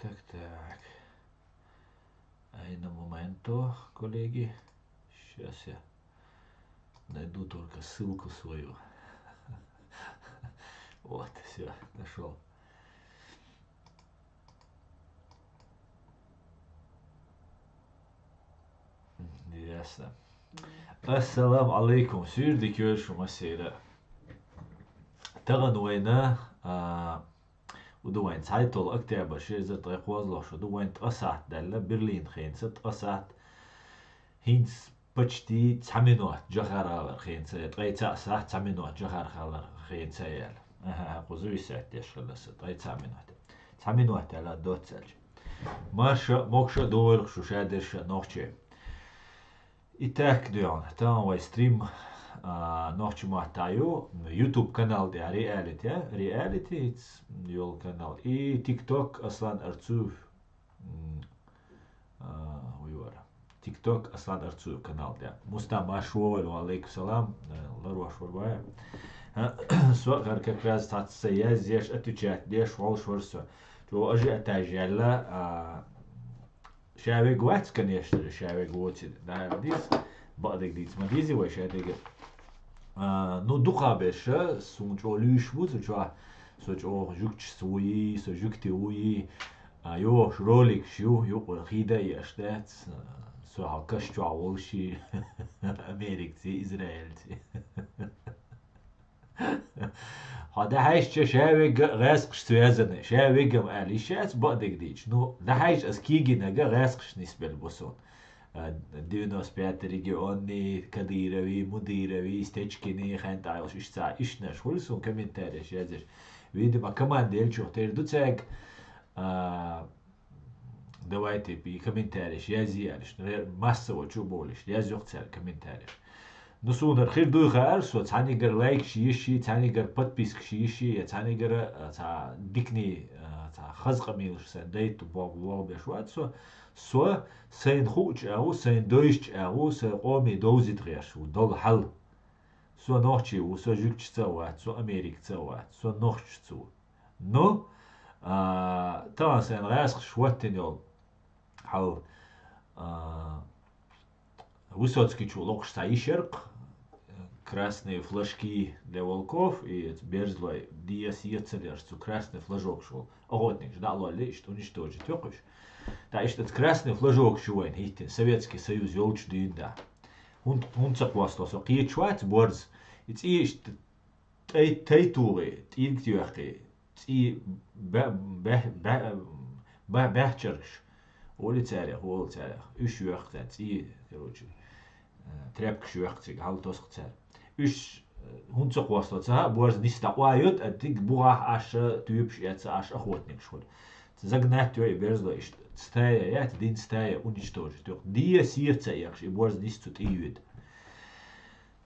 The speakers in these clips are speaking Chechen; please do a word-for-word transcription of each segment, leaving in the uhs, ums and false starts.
Так, так. Айна моменто, коллеги. Сейчас я найду только ссылку свою. Вот, все, нашел. Ясно. Ассаламу алейкум. Суьйре дика йойла шун массеран. Тахана вайна, а, у ду вайн цхьайтталгӀа октябрь ши эзар ткъе кхозлагӀа шу ду, вайна ткъа сахьат даьлла, Берлин хенца ткъа сахьат, хӀинца почти цхьа минот Джохар-ГӀалара хенца, ткъе цхьа сахьат цхьа минот Джохар-ГӀалара хенца яьлла. Аха, кхуза висет деш хилла аса, ткъе цхьа минот. Цхьа минот аьлла доццалча. Марша, могуша, догӀийла шу шадерша нохчий. Итак, дуьйна, тахана вай стрим, а, нохча маттахь ю, YouTube канал тӀа Реалити, Реалити йолу канал, и TikTok Аслан Арцуев, м, а, вуй вара. TikTok Аслан Арцуев канал тӀа. Муста, марша вогӀийла, ва алейкум салам, э, ларош вара вай. Со хӀара как раз цхьацца язъеш, отвечать деш волуш вара со. Чо ажиотаж яьлла, а, Ша вега вац, конечно же, ша вега воций, да, дийца, бакъдерг дийца ма дийзи вай ша дерг. А, ну, дукхахберш, суна чӀогӀа луьйш бу цу чохь, со чӀогӀа жуьгташца вуй, со жуьгти вуй, а, йохуш роликаш ю, юкъара хийда а еш дац, а, со хьал каш чохь волуш, Америкаций, Израильций. Хьо дӀахьаьжча, ша вега гӀаьскхашца вязана, ша вега-м аьлла йиш яц, бакъдерг дийцича. Ну, дӀахьаьжча, ас кегийнарг гӀаьскхашца нисбелла бу суна. А, девяносто пятый регионный, Кадыровый, Мудыровый, Стечкины, хӀинца йолуш иштта цхьа ишнаш хуьлу суна комментареш язъеш. Видимо, команда елчух тера ду цаьрга, а, Давайте и комментареш язъе аьлла, ре-, массово чу а бовлуш, язйо-кх цара комментареш. Ну, суна хӀара хир дуй хаьара, со цхьаьнигара лайкаш йиш йий, цхьаьнигара подпискаш йиш йий, я цхьаьнигара, а, цхьа диканий, а, цхьа хаза къамелаш сайн дайта бо-, болх беш вац со. Со сайна хуучу агӀу, сайна дойзучу агӀу, сайн къоме довзийта гӀерташ ву, долу хьал. Со нохчи ву, со жуьгташца а вац, со Америкаца а вац, со нохчашца ву. Ну, а, тахана сайн гӀаьскхаша хӀоттийна йолу хьал, а, Высоцкийчо локхуш цхьа йиш яра-кх, «Красные флажки для волков», и берзалой дӀасецалуш цу красный флажокаш волу охотникаш дӀа а лоллий, иштта уничтожить йо-кх уьш. ТӀаккха иштта оцу красный флажокаш ю вайна хӀиттина, Советский Союз йолчу дуьйна, да. ХӀунда, хӀунда ца кхоссало со, кхеташ вац борз. И цӀий иштта тӀай-, тайтугӀий, тӀилгатоьхкий, цӀий баь-, баь-, баь-, баь-, баьхчаргаш, олий царех, олу царех. Уьш йоьхку цара, цӀий, короче, э, тряпкаш йоьхку цига, хьал тосху цара. Уьш, э, хӀунда ца кхоссало ца хаьа, борз нисса дӀакъовла йо, а дика бухахь Ӏаш, тоьпаш эцна Ӏаш охотникаш хуьлу. Загнать йо и берзалой иштта. Стая яц, дин стая уничтожить йо-кх. ДӀасецаэхаш и борз нисса цу тӀе йоьду.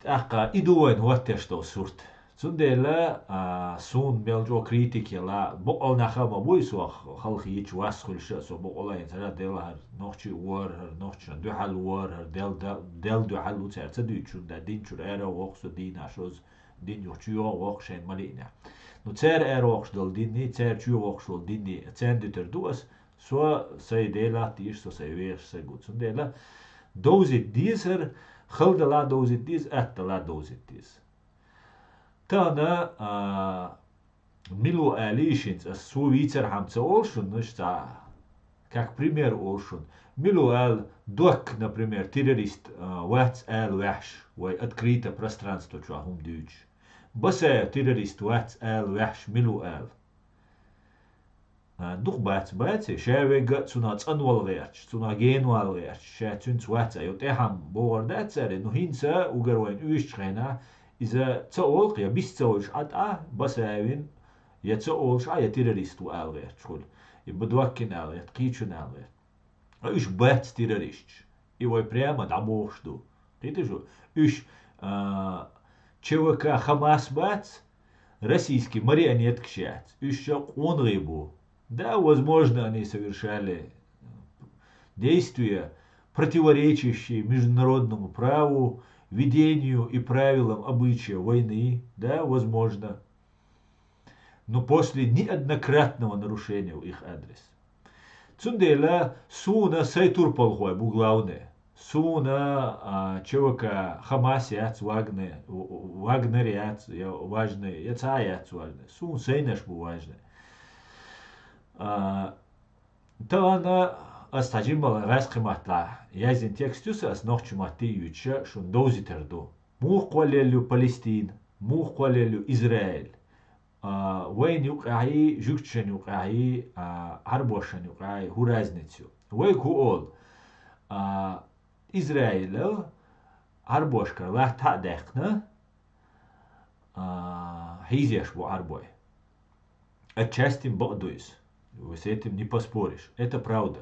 ТӀаккха и ду вайна хӀоттош долу сурт. Цундела, а, суна мел чӀогӀа критика яла, бакъалла нах а ма буй со, халахеташ, вас хуьлуш а со бакъалла а, хӀинца хӀара делахьара, нохчи а вара хӀара, нохчашна дуьхьал вара хӀара, Дел-, Дел-, Делан дуьхьал ву цара ца дуьйцуш, хӀунда дин чуьра ара а воккху со, дийнахь шозза дин юха чу йогӀу воккху шайна ма лиънехь. Ну, цара ара воккхуш долу динний, цара чу воккхуш волу динний, царна дуьтур ду ас, со сайн Делах а тийша, со сайн вехаш стаг ву. Цундела довзийта дезара, хала далахь довзийта деза, атта далахь довзийта деза. Тахана, а, мила ву алий шуна, ас цо вийцархьама ца олу шуна, иштта, как пример олу шуна. Мила ву аьлла, Док, например, террорист, а, вац ала ваьхьаш, вай открытое пространство чохь хӀума дуьйцуш. Басаев террорист вац ала ваьхьаш мила ву аьлла. А, дукха бац, бац, ша вега а цунах цӀанвала гӀерташ, цунах генавала гӀерташ, ша цуьнца вац а, йо, тӀаьхьа бохур дац цара, ну, хӀинца угар вайна оьшучу хенахь, иза ца олу-кх, я бист ца вуьйш Ӏа тӀа, Басаевн, я ца олуш Ӏа, я террорист ву ала гӀерташ хуьлу, я Бадваккин ала гӀерта, кхечун ала гӀерта. Уьш бац террористаш. И вай прямо дӀабохуш ду. Кхеташ ду? Уьш, а, Ч В К Хамас бац, российский марионеткаш яц. Уьш ша къонахий бу. Да, возможно, они совершали действия, противоречащие международному праву, ведению и правилам обычая войны. Да, возможно. Но после неоднократного нарушения в их адрес. Цундела суна сай турпалхой бу главный. Суна, а, Ч В К, Хамас яц, Вагнер, Вагнер яц, я важный, я ца яц важный. Суна сайнаш бу важный. А, тагана ас таджимала газ кыматла. Язин текст юса ас нохчи матти юча шун довзитер ду. Мух квалелю Палестин, мух квалелю Израиль. А, вайн юкъяхьи, жугчен юкъяхьи, а, гьарбошан юкъяхьи, ху разницу. Вай ку ол, а, Израиль гьарбошкар латта дехна, а, хизеш бу гьарбой. Отчасти бакъдуйс. Вы с этим не поспоришь. Это правда.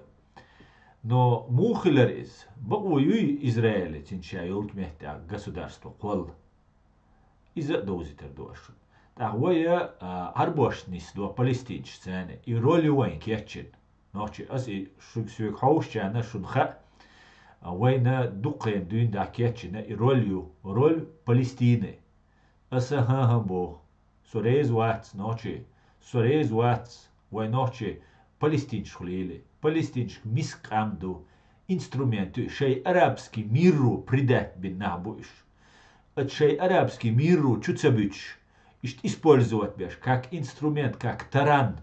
Но мухилар из, бакъу юй Израиль цинча юлт мехта государство квал. Иза довзитер ду ашун. ТӀаккха вая, а, гьарбошнис ду палестинчцани. И роль вайн кечин. Нохчи ас и шуг сюг ховш чана шун ха. А, вайна дукхен дюйн да кечина и роль ю. Роль Палестины. Аса ха ха бо. Сурез вац нохчи. Сурез вац. Вай нохчи палестинч хулили. Палестинч мис къам ду. Инструмент шей арабский мир ру придать бин нах бу иш. Ат шей арабский мир ру чу ца бич, ишт использовать беш, как инструмент, как таран,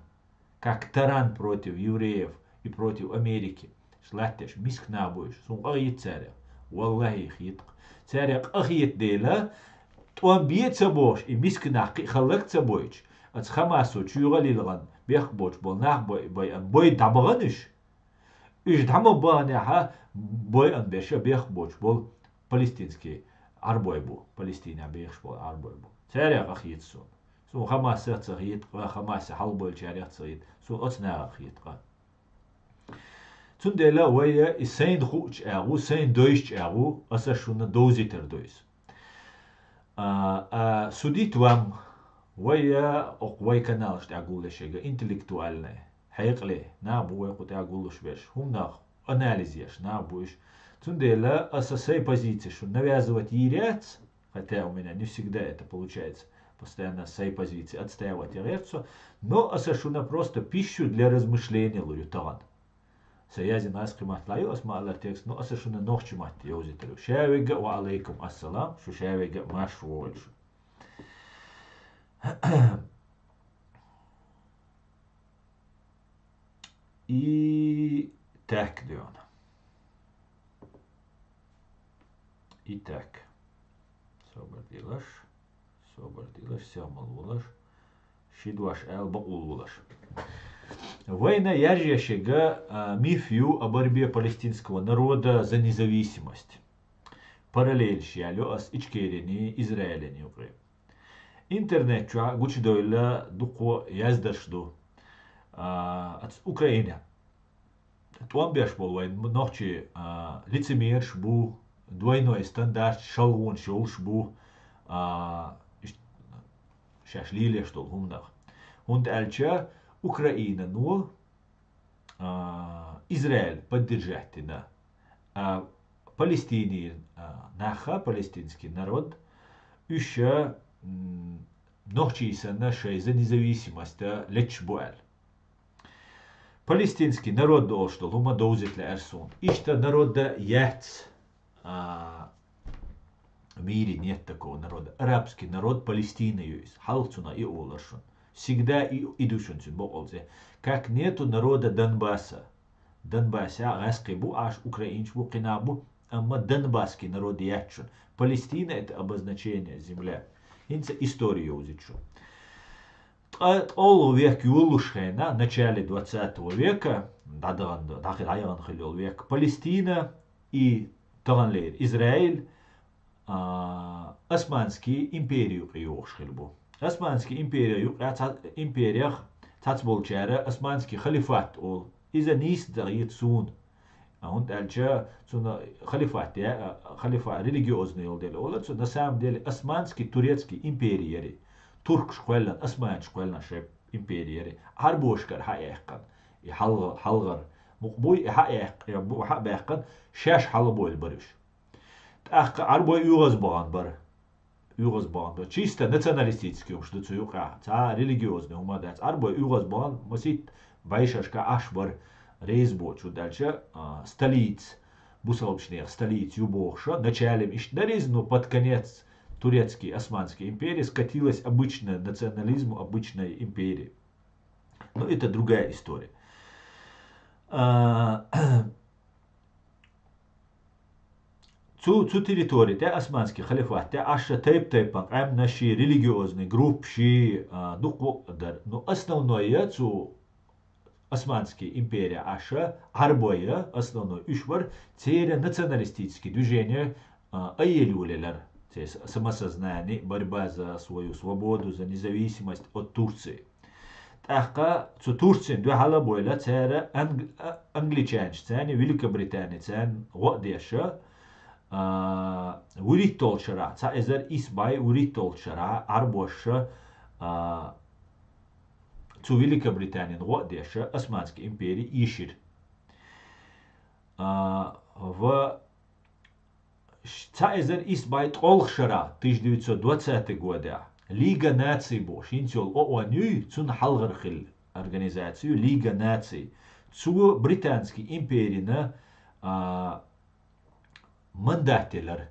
как таран против евреев и против Америки. Шлаттеш, миск набуш, сун къагъит царя. Валлахи, хитк. Царя къагъит дела, тон бие ца бош, и миск нахи халлак ца бойч. Ац Хамасу чуйгъалилгъан, бех боч бол, нах бой, бой, ан бой дабгъаниш. Уж дама бана ха бой ан беша бех боч бол, палестинский арбой бу, Палестина бехш бол арбой бу. Царя къагъит сун. Сун Хамаса ца хитк, Хамаса халбой царя ца хитк. Сун оцна хитк. Цундела вая и сайн хуч агу, сайн дойш агу, аса шуна довзитер дойс. А, а, судить вам, вая ок вай канал штагулешега интеллектуальный. Хьекъли, на бу вай къутягулуш веш. Хумнах анализ еш, на буш. Цундела аса сай позиция шу навязывать ирец, хотя у меня не всегда это получается, постоянно сай позиции отстаивать я герцо, но аса шуна просто пищу для размышления лу ютаган. Са язин ас къимат лаю, ас ма алар текст, но аса шуна нохчи мат ёзитару. Шавега ва алейкум ассалам, шу шавега маш вольшу. И так, Диона. И так. Собар дилаш. Собар дилаш, сямал вулаш. Шидваш ал бакъул вулаш. Война яржешега, а, миф ю о борьбе палестинского народа за независимость. Параллель шиялю ас Ичкерини, Израилини юкъе. Интернет чуа гучидойла дукъо яздарш ду. А, ац Украина. Тӏом беш бол вай нохчи, а, лицемерш бу, двойной стандарт, шалгъун шолш бу, а, иш-, шаш лилеш дол хумнах. Хунт алча Украина ну, а, Израиль поддержать дина. А, Палестини, а, наха, палестинский народ, уьша, м, нохчи сана шайза независимость леч буал. Палестинский народ долш дол, хӀума довзитла арсун. Ишта народа яц, а, в мире нет такого народа. Арабский народ Палестина юис. Халцуна и оларшун. Всегда и идушун цун боколзе. Как нету народа Донбасса. Донбасса гъаскъи бу, аш украинч бу, къина бу, амма донбасский народ ячун. Палестина — это обозначение, земля. Инца история узичу. Тӏа-, тӏолу век юлуш хена, начале двадцатого века, дадаган, дахи дайган хилол век, Палестина и таганлер Израиль, а, Османский империю юкъе йохуш хил бу. Османский империя юкъе ца-, империях цацболчара Османский халифат ол. Иза нийс дагъит сун. А хун тӏалча цуна халифат я, а, халифа религиозный йол дели ола, цу на самом деле Османский турецкий империя яри. Туркш хвеллан, османч хвеллан шеб империя яри. Арбошкар хьаэхкан. И хьалга-, хьалгар. Мукъбуй и хьаэхк-, я бу хьабэхкан, шаш хьалбойл баруш. Тӏаккха арбой уьгъаз багъан бар. Уьгъаз багъан бар. Чисто националистический уж ду цу юкъа. Ца религиозный хӀума дац. Арбой уьгъаз багъан масит байшашка аш бар. реза бо, чу даьлча, а, столица, бусалбачнех столица ю бохуша, начале-м иштта дара иза, но под конец турецкий, османский империя скатилась обычно национализму обычной империи. Но это другая история. А, цу, цу территори тӀа, османский халифат тӀа, аша тайп-тайпан къаьмнаши, религиозный группаши, а, дукха дар. Но основное цу османский империя аша, Ӏарбоя, основной уьш бар, церан националистический движение, а, айел юлелар. Церан самосознание, борьба за свою свободу, за независимость от Турции. ТӀаккха цу Турцин дуьхьала а бойла, цара анг-, а, англичанашца, Великобританияца гӀо а деша, а, вуьрхӀитталгӀачу шарахь, цхьа эзар исс бӀе вуьрхӀитталгӀачу шарахь, Ӏарбоша, а, цу Великобританина гӀо а деша, Османский импери ийшира. А, ва ш-, цхьа эзар исс бӀе ткъолгӀа шарахь, тысяча девятьсот двадцатый годехь, Лига наций бохуш, хӀинца йолу ООН юй, цунна хьалхара хилла организаци ю Лига наций. Цо Британский империна, а, мандат елар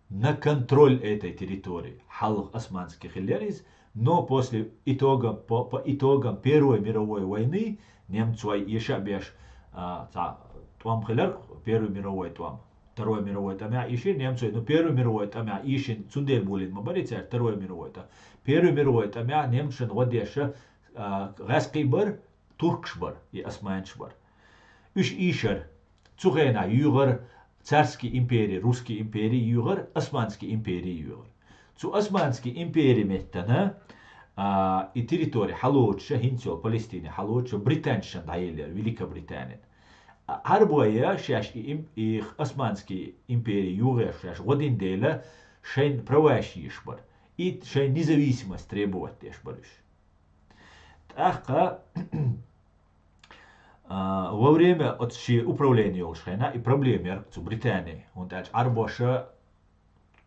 на контроль этой территории. Хьалха османский хилла яра иза, но после итогам, по, по итогам Первой мировой войны немцой еша а беш, а, цхьа тӀом хилар, Первый мировой тӀом. Второй мировой тӀамехь ийшира немцой, но Первый мировой тӀамехь ийшина, цундела болийна ма бара и цаьрца Второй мировой тӀам. Первый мировой тӀамехь немцашна гӀо деша, а, гӀаьскхий бара, туркаш бара, и османчаш бара. Уьш ийшар, цу хенахь юьйгӀар царский импери, русский импери юьйгӀар, османский импери юьйгӀар. Цу османский импери меттана, а, и территори хьалоцуша, хӀинца йолу Палестине хьалоцуша, британчашна дӀаеллера, Великобританина. А, Ӏарбоя шаьш и им-, и османский импери юьйгӀеш шаьш гӀо дина дела, шайн праваш еш бара. И шайн независимость требовать деш бара уьш. ТӀаккха, а, во время оцу шен управление йолуш хенахь и проблема яра цу Британи, хӀунда аьлча Ӏарбоша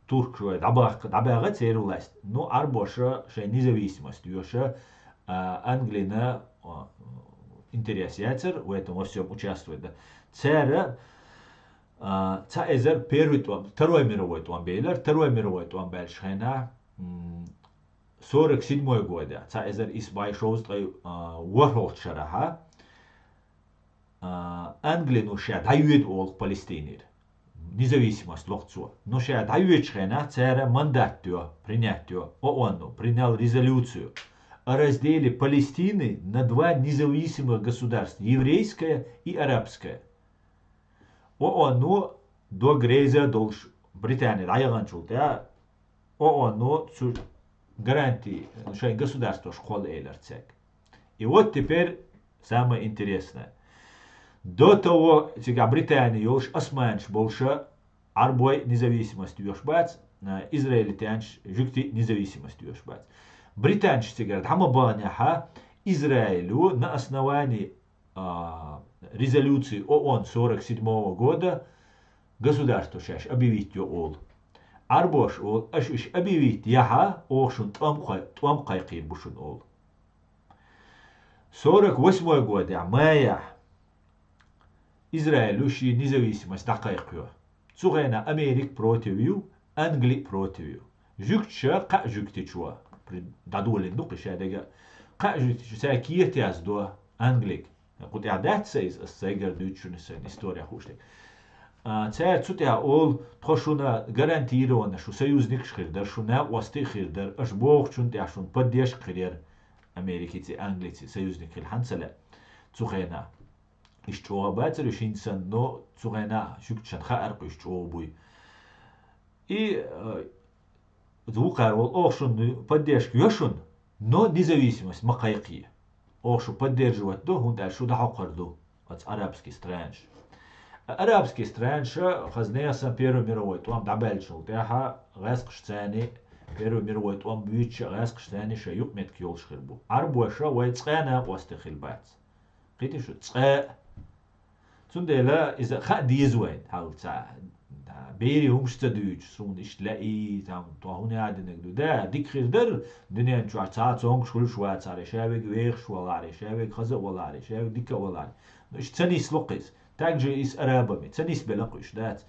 туркаш вай дӀабахка, дӀабаьгӀа церан власть. Ну, Ӏарбоша шайн независимость йоша, а, Англина, а, интерес яцара в этом во всём участвовать, да. Цара, а, цхьа эзар первый тӀом, Второй мировой тӀом белар, Второй мировой тӀом баьллачу хенахь, м, сорок седьмой годехь, цхьа эзар исс бӀе шовзткъе, а, ворхӀалгӀачу шарахьа, а, Англина ша дӀайоьду олу Палестинера. Независимость лоху цо. Но ша дӀайоьдучу хенахь цара мандат йо, принять йо, ООН-у принял резолюцию о разделе Палестины на два независимых государства, еврейское и арабское. ООН-у дог реза а долуш Британи дӀаяханчул тӀаьхьа, ООН-у цу гарантии шайн государствош кхолла элира цаьрга. И вот теперь самое интересное. До того, цигахь Британи йолуш, османчаш болуша, Ӏарбой независимость йоьш бац, а, израильтянаш, жуьгти независимость йоьш бац. Британчаш цигара дӀа ма баханехьа, Израилю на основании, а, резолюции ООН сорок седьмого года государство шаьш объявить йо олу. Ӏарбоша олу, аша уьш объявить яхьа, оха шуна тӀом кхой-, тӀом кхайкхийр бу шуна олу. Сорок восьмой годехь, майехь, Израилю шен независимость дӀакхайкхайо. Цу хенахь Америка против ю, Англи против ю. Жуьгташа кхаа жуьгтичо, при-, дӀадолийна ду кхин шадерг а, кхаа жуьгтичо цара кехат яздо Англиг. Кху тӀехь дац сан иза, ас сайгара дуьйцу шуна, сан история хууш дерг. А, цара цу тӀехь олу, тхо шуна гарантированно, шу союзникаш хир дара, шу накъостий хир дара, аша бохучунна тӀехь шуна поддержка хир яра Америкица, Англица союзник хила хьан ца лаьа цу хенахь. Иштта чӀогӀа бацара уьш хӀинца санна, но цу хенахь жуьгташна хаьара-кх уьш чӀогӀа буй. И, э, вукхара волу, оха шуна поддержка йо шуна, но независимость ма кхайкхае. Оха шу поддерживать до, хӀунда аьлча шу дӀахьокхур ду оцу арабский странаш. Арабский странаша хаза нехан санна Первый мировой тӀом дӀабаьллачул тӀаьхьа гӀаьскхашцани, Первый мировой тӀом буьйцуша гӀаьскхашцани шайн юкъаметтиг йолуш хир бу. Ӏарбоша вай цкъа а накъостий хилла бац. Кхетий шу, цкъа а. Цундела иза хаа деза вайна, хьал ца, да, берийн хӀумаш ца дуьйцу, суна иштта лаьий, там, тхо хӀун яа динарг ду. Да, дика хир дара, дуьнен чохь цхьа а цомгуш хуьлуш вацахьара, ша верг вехаш валахьара, ша верг хаза а валахьара, ша верг дика а валахьара. Ну, уьш ца нисло кхуьнца. Так же и с арабами. Ца нисбелла кхуьнца уьш, дац.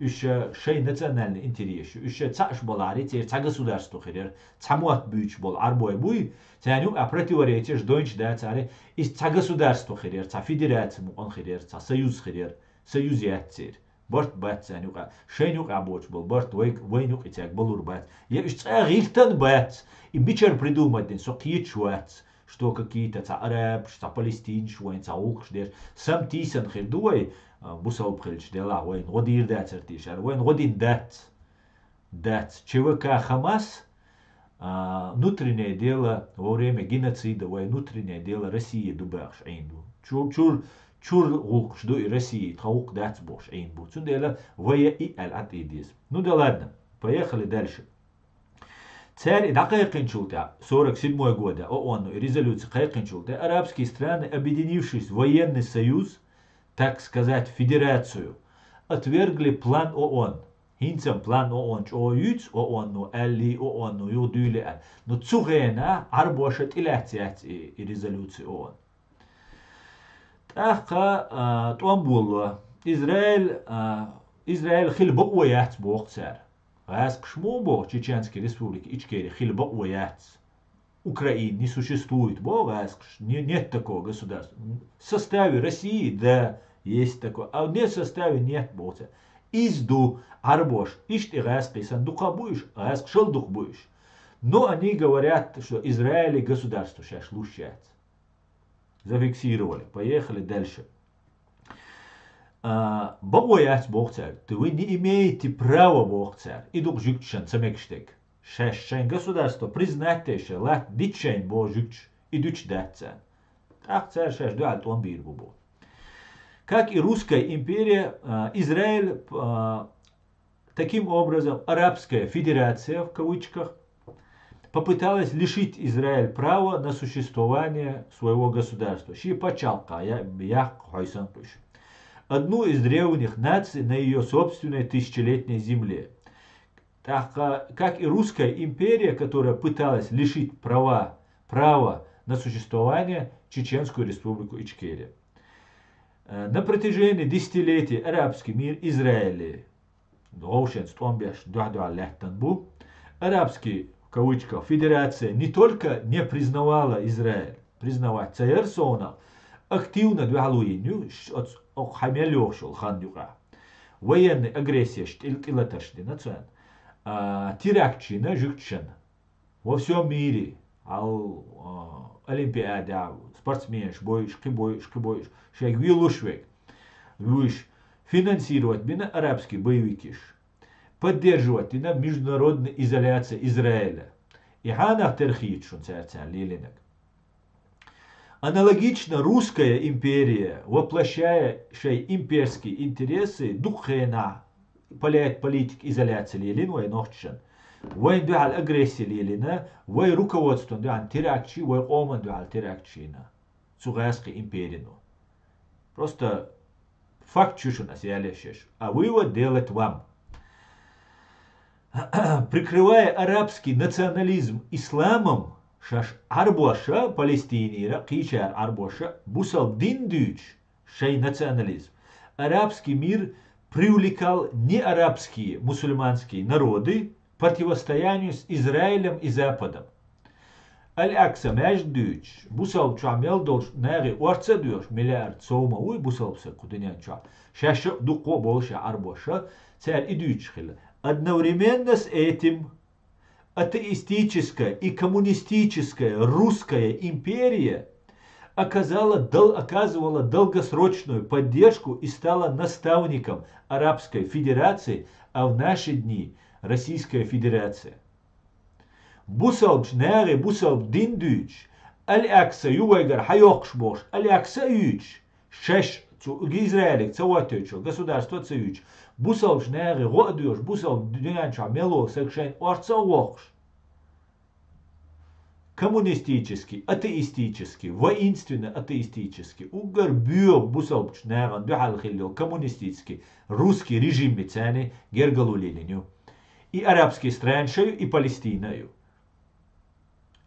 Уьш, э, шайн национальный интерес ю. Уьш, э, цхьаъ уьш балахьара, церан цхьа государство хир яра, цхьа мотт буьйцуш болу Ӏарбой буй, царна юкъахь противоречеш дойнуш дацара, иза цхьа государство хир яра, цхьа федерация мукъана хир яра, цхьа союз хир яра. Союз яц церан. Барт бац царна юкъахь. Шайна юкъахь боцуш болу барт вай, вайна юкъахь цаьрга балур бац. Я уьш цкъа а гӀилтан бац. И мичара придумать дина, со кхеташ вац, что какие-то цхьа арабаш, цхьа палестинаш вайна цхьа гӀуллакхаш деш. Сам тийсана хир ду вай, а, бусалба хилча делахь, вайна гӀо дийр дацара тешара. Вайна гӀо дина дац. Дац. Ч В К Хамас, а, внутреннее дело во время геноцида, вай внутреннее дело России ду баьхаш Ӏийна ду. Чур, чур, чур гӀуллакхаш ду и России, тхан гӀуллакх дац бохуш Ӏийна бу. Цундела вай и аьлла Ӏа тӀе деза. Ну да ладно, поехали дальше. Цара и дӀакхайкхинчул тӀаьхьа, сорок седьмой года, ООН и резолюция кхайкхинчул тӀаьхьа, арабские страны, объединившись в военный союз, так сказать, федерацию, отвергли план ООН. ХӀинца план ООН чӀогӀа юьйцу, ООН-о аьллий, ООН-о юха дуьйлий аьлла. Ну, цу хенахь Ӏарбоша тӀелаьцна яц и, и резолюция ООН. ТӀаккха, а, тӀом боло. Израиль, а, Израиль хила бакъо яц боху цара. ГӀаьскхаша муха боху, Чеченский Республика Ичкери хила бакъо яц. Украина не существует, боху гӀаьскхаша. Не, нет такого государства. В составе России, да, есть такое. А не в составе, нет, боху цара. Иза ду Ӏарбош. Иштта и гӀаьскхий санна дукха бу уьш, гӀаьскхашал дукха бу уьш. Но они говорят, что Израиле государство шаьш луш яц. Зафиксировали. Поехали дальше. А, бакъо яц боху цара. Вы не имеете права боху цара. И ду-кх жуьгташна ца мегаш дерг. Шаьш шайн государство признать деш, латта дича шайна боху жуьгташа, и дуьтуш дац царна. ТӀаккха цара шаьш дуьхьал тӀом бийр бу боху. Как и Русская империя, а, Израиль, а, таким образом, Арабская Федерация, в кавычках, попыталась лишить Израиль права на существование своего государства. Шен пачхьалкх я-, яккха хьой санна кхуьш. Одну из древних наций на её собственной тысячелетней земле. Так, а, как и Русская империя, которая пыталась лишить права, права на существование Чеченскую Республику Ичкерия. Э, на протяжении десятилетий арабский мир Израиле, гӀовшенца тӀом беш, дуьхь-дуьхьал лаьттан бу, арабский, в кавычках, федерация не только не признавала Израиль, признавать ца яра совнах, активно дуьхьал ву йина ю, ш-, оц-, окху хьайн мел йохуш йолу хан юкъахь. Военный агрессияш тӀил-, тӀелатарш дина царна. А, теракташ йина жуьгташна. Во всём мире, ал, а, Олимпиадехь спортсменаш бойуш, кхин бойуш, кхин бойуш, шайга вуьйлуш верг. Вуьйш финансировать бина арабский боевикаш. Поддерживать дина международная изоляция Израиля. И хьанах тера хийца шуна цаьрца лелийнарг. Аналогично Русская империя, воплощая шайн имперские интересы, дукха хенахь поли-, политика изоляция лелийна вай нохчашна. Вайна дуьхьал агрессия лелийна, вай руководствона дуьхьал теракташ, вай къоман дуьхьал теракташ йина. Цу гӀаьскхи империно. Просто факт шу шуна аса ялъеш еш. А вывод делать вам. Прикрывая арабский национализм исламом, шаьш Ӏарбоша, Палестинера, кхечара Ӏарбоша, бусалба дин дуьйцуш, шайн национализм. Арабский мир привлекал неарабские мусульманские народы к противостоянию с Израилем и Западом. Аль-Акса маьждиг дуьйцуш, бусалба чохь мел долчу нахе орца а доьхуш, миллиард сов ма вуй бусалба стаг кху дуьнен чохь. Шаьш а дуккха а болуш а Ӏарбоша, цара и дуьйцуш хилла. Одновременно с этим атеистическая и коммунистическая русская империя оказала дол-, оказывала долгосрочную поддержку и стала наставником Арабской Федерации, а в наши дни Российская Федерация. Бусалбачу нахе бусалба дин дуьйцуш, Аль-Акса ю вайгара хьайоккхуш бохуш, Аль-Акса а юьйцуш, шаьш цу Израиле ца хӀоттуьйтуш государство а ца юьйцуш, бусалбачу нахе гӀо а доьхуш, бусалба дуьнен чохь мел волу стаг шайна орца а воккхуш. Коммунистический, атеистический, воинственно-атеистический, уггар боьха бусалбачу нахана дуьхьал хилла йолу коммунистический, русский режимми царна гергарло лелийна ю. И арабский страна ша ю, и Палестина а ю.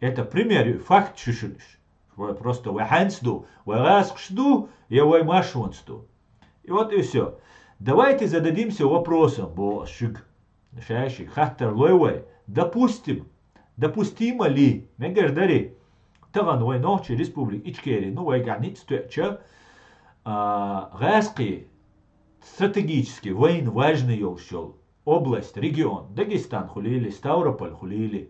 Это пример ю, факт шу шуна уьш. Вай просто вай хьанца ду, вай гӀазкхаша ду, я вай маршонца ду. И вот и всё. Давайте зададимся вопросом, бо шуьга. Шаьший хаттар лой вай. Допустим, допустимо ли, мегар дарий, тахан вай Нохчий Республика Ичкери, ну, вайгахь ницкъ тоьача, а, гӀазкхий стратегически вайна важный йолуш йолу область, регион, Дагестан хуьлийла, Ставрополь хуьлийла.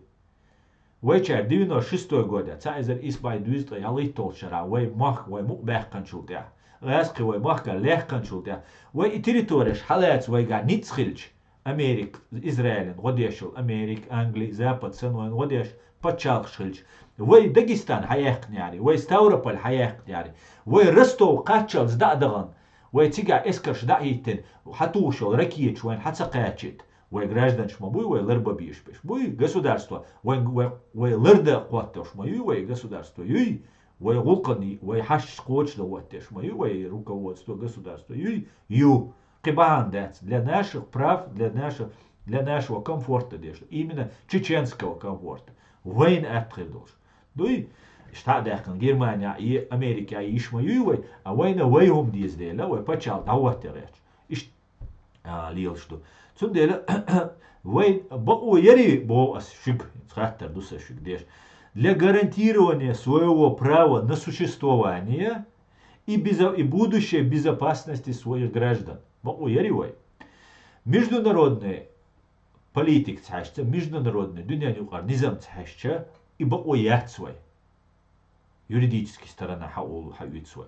Вайчара девяносто шестой года, цхьа эзар исс бӀе дезткъе ялхитталгӀачу шарахь вай мохк, вай мукъабаьккхинчул тӀаьхьа, гӀазкхий вай мохк лаьккхинчул тӀаьхьа, вай и территореш хьалаца вайгахь ницкъ хилча, Америка, Израилан гӀо деш йолу, Америка, Англи, Запад санна вайна гӀо деш пачхьалкхаш хилча, вай Дагестан хьаяьккхинехьарий, вай Ставрополь хьаяьккхинехьарий, вай Ростов кхаччалц дӀа а дахана, вай цигахь эскарш дӀа а хӀиттина, хьатухуш йолу ракеташ вайна хьа ца кхачийта. Вай гражданаш ма буй, вай ларба безаш берш буй, государство, вай, вай, вай ларда кхоттош ма юй, вай государство юй, вай гӀуллакхана, вай хьашташ кхочушдан хӀоттош ма юй, вай руководство, государство юй, ю. Кхин бахьана дац, для наших прав, для наших, для нашего комфорта деш, именно чеченского комфорта. Вайна атта хир долуш. Дуй? Иштта а даьккхина Германехь а, Америкехь а йиш ма юй вай, а вайна вай хӀума деза дела, вай пачхьалкх дӀахӀотта гӀерташ. Иштта а, лелаш ду. Цундела вай бакъо ярий, боху ас шуьга, хаттар ду сан шуьга деш, для гарантирования своего права на существование и безо-, и будущей безопасности своих граждан. Бакъо ярий вай? Международная политика цхьаьшча, международная дуьненан юкъара низам цхьаьшча, и бакъо яц вай. Юридически сторона хьаолу, хьаоьцу вай.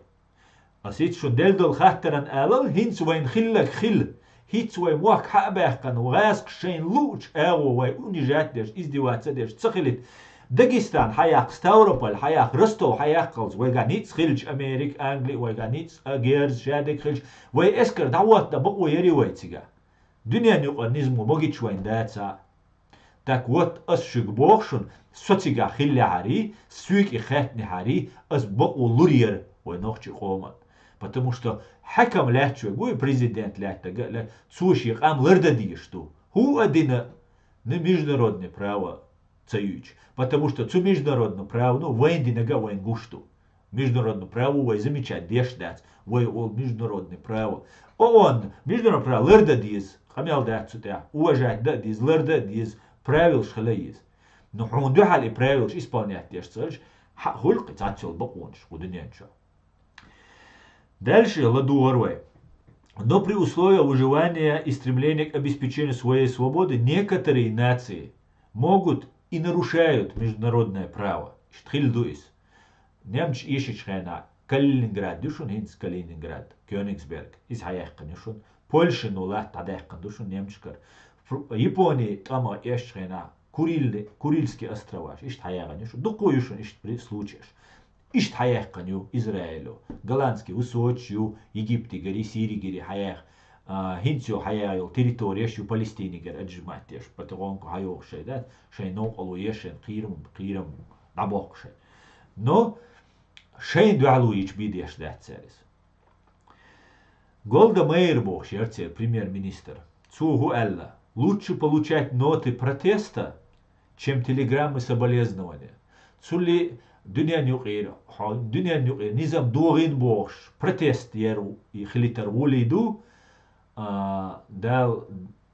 Ас хӀинца шуна делла долу хаттаран алал, хӀинца вайн хилларг хила, хӀинца вай мохк хьа а баьккхина, гӀазкхаша шайна луучу агӀо вай унижать деш, издеваться деш ца хилийта. Дагестан хьаяккха, Ставрополь хьаяккха, Ростов хьаяккхалц, вайгахь ницкъ хилча, Америка, Англи, вайгахь ницкъ а, герз, шадерг хилча, вай эскар дӀахӀоттадан бакъо ярий вай цигахь? Дуьненан юкъара низамо магийта вайна дацахь а. Так вот, ас шуьга боху шуна, со цигахь хиллехьарий, соьга и хаьттинехьарий, ас бакъо лур яра вай нохчийн къоман. Потому что хьаькам лаьтташ верг вуй, президент лаьттарг а, цо шен къам лардан дезаш ду. ХӀун а дина, ни международное право ца юьйцуш. Потому что цу международное право, ну, вайна динарг а вайна гуш ду. Международное право вай замечать деш дац, вай олу международное право. ООН, международное право лардан деза, къамел дац цу тӀехь, уважать дан а деза, лардан а деза, правилаш хила еза. Но хьуна дуьхьал и правилаш исполнять деш ца хилча, хьан хуьлу-кх цхьацца йолу бакъонаш кху дуьнен чохь? Дальше ладугӀар вай. Но при условии выживания и стремления к обеспечению своей свободы некоторые нации могут и нарушают международное право. Иштта хилла ду иза. Немцаш эшачу хенахь Калининград ю шуна хӀинца, Калининград, Кёнигсберг, иза хьаяьккхина ю шуна. Польшин латта дӀадаьккхина ду шуна немцашкара. Фр-, Япони тӀамах эшачу хенахь Куриль-, Курильские островаш, иштта хьаяьккхина ю шуна. Дуккха ю шуна иштта при-, случаеш. Иштта хьаяьккхина ю Израило. Голландский высочи ю, Египтигара, Сиригара хьаяьккха, а, хӀинца йо хьаяьккха йолу территореш ю Палестинигара отжимать деш. Потихоньку хьайогӀуш шайн дац, шайн новкъарло еш, шайн кхерам, кхерам дӀабоккхуш шайн. Но шайн дуьхьало йича бен деш дац цара иза. Голда Меир бохуш яра церан премьер-министр. Цо хӀун аьлла: «Лучше получать ноты протеста, чем телеграммы соболезнования». Цули дуьнен юкъера, хьо-, дуьнен юкъера низам догӀийна бохуш, протест яр-, и хилийтар гӀоле ду, а, Дала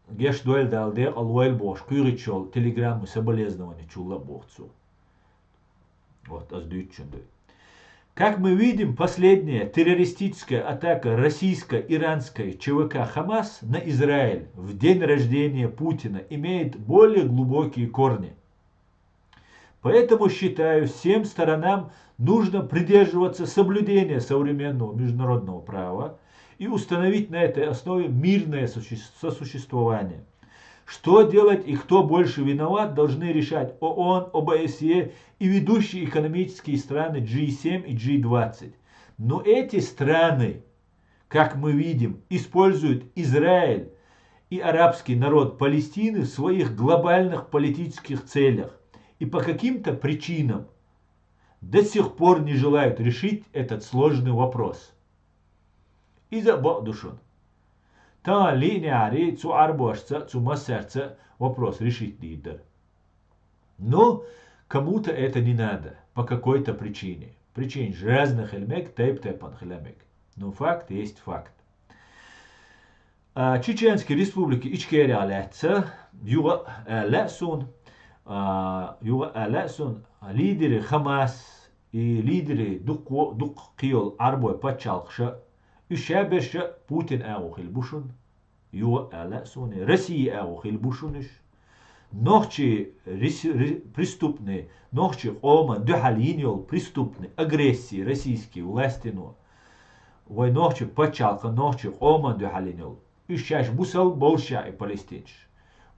гечдойла, Дала декъал войла бохуш, кхуьйгӀиччул телеграммы соболезнования чул а боху цо. Вот, ас дуьйцучун дуй. Как мы видим, последняя террористическая атака российско-иранской ЧВК «Хамас» на Израиль в день рождения Путина имеет более глубокие корни. Поэтому, считаю, всем сторонам нужно придерживаться соблюдения современного международного права и установить на этой основе мирное суще-, сосуществование. Что делать и кто больше виноват, должны решать ООН, ОБСЕ и ведущие экономические страны G семь и G двадцать. Но эти страны, как мы видим, используют Израиль и арабский народ Палестины в своих глобальных политических целях и по каким-то причинам до сих пор не желают решить этот сложный вопрос. Иза а бакъ ду шуна. Тахана лиънехьарий, цу Ӏарбошца а, цу массаьрца а вопрос решить дийр дара. Но кому-то это не надо, по какой-то причине. Причинаш разный хила мег, тайп-тайпана хила мег. Ну, факт есть факт. А, Чеченский Республика Ичкерия лаьцна, юха а лаьа суна, а, юха а лаьа суна, лидеры Хамас и лидеры дукха, дукха кхыйола Ӏарбой пачхьалкхаша, уьш шаберша Путин агӀо хила бу шуна. Юха а лаьа суна, Россия агӀо хила бу шуна уьш. Нохчий рес-, ре-, преступный, нохчий къоман дуьхьал йина йола преступный агрессия российский властино, вай нохчий пачхьалкхан, нохчий къоман дуьхьал йина йола. Уьш шаьш бусалба болушехь и палестинцаш.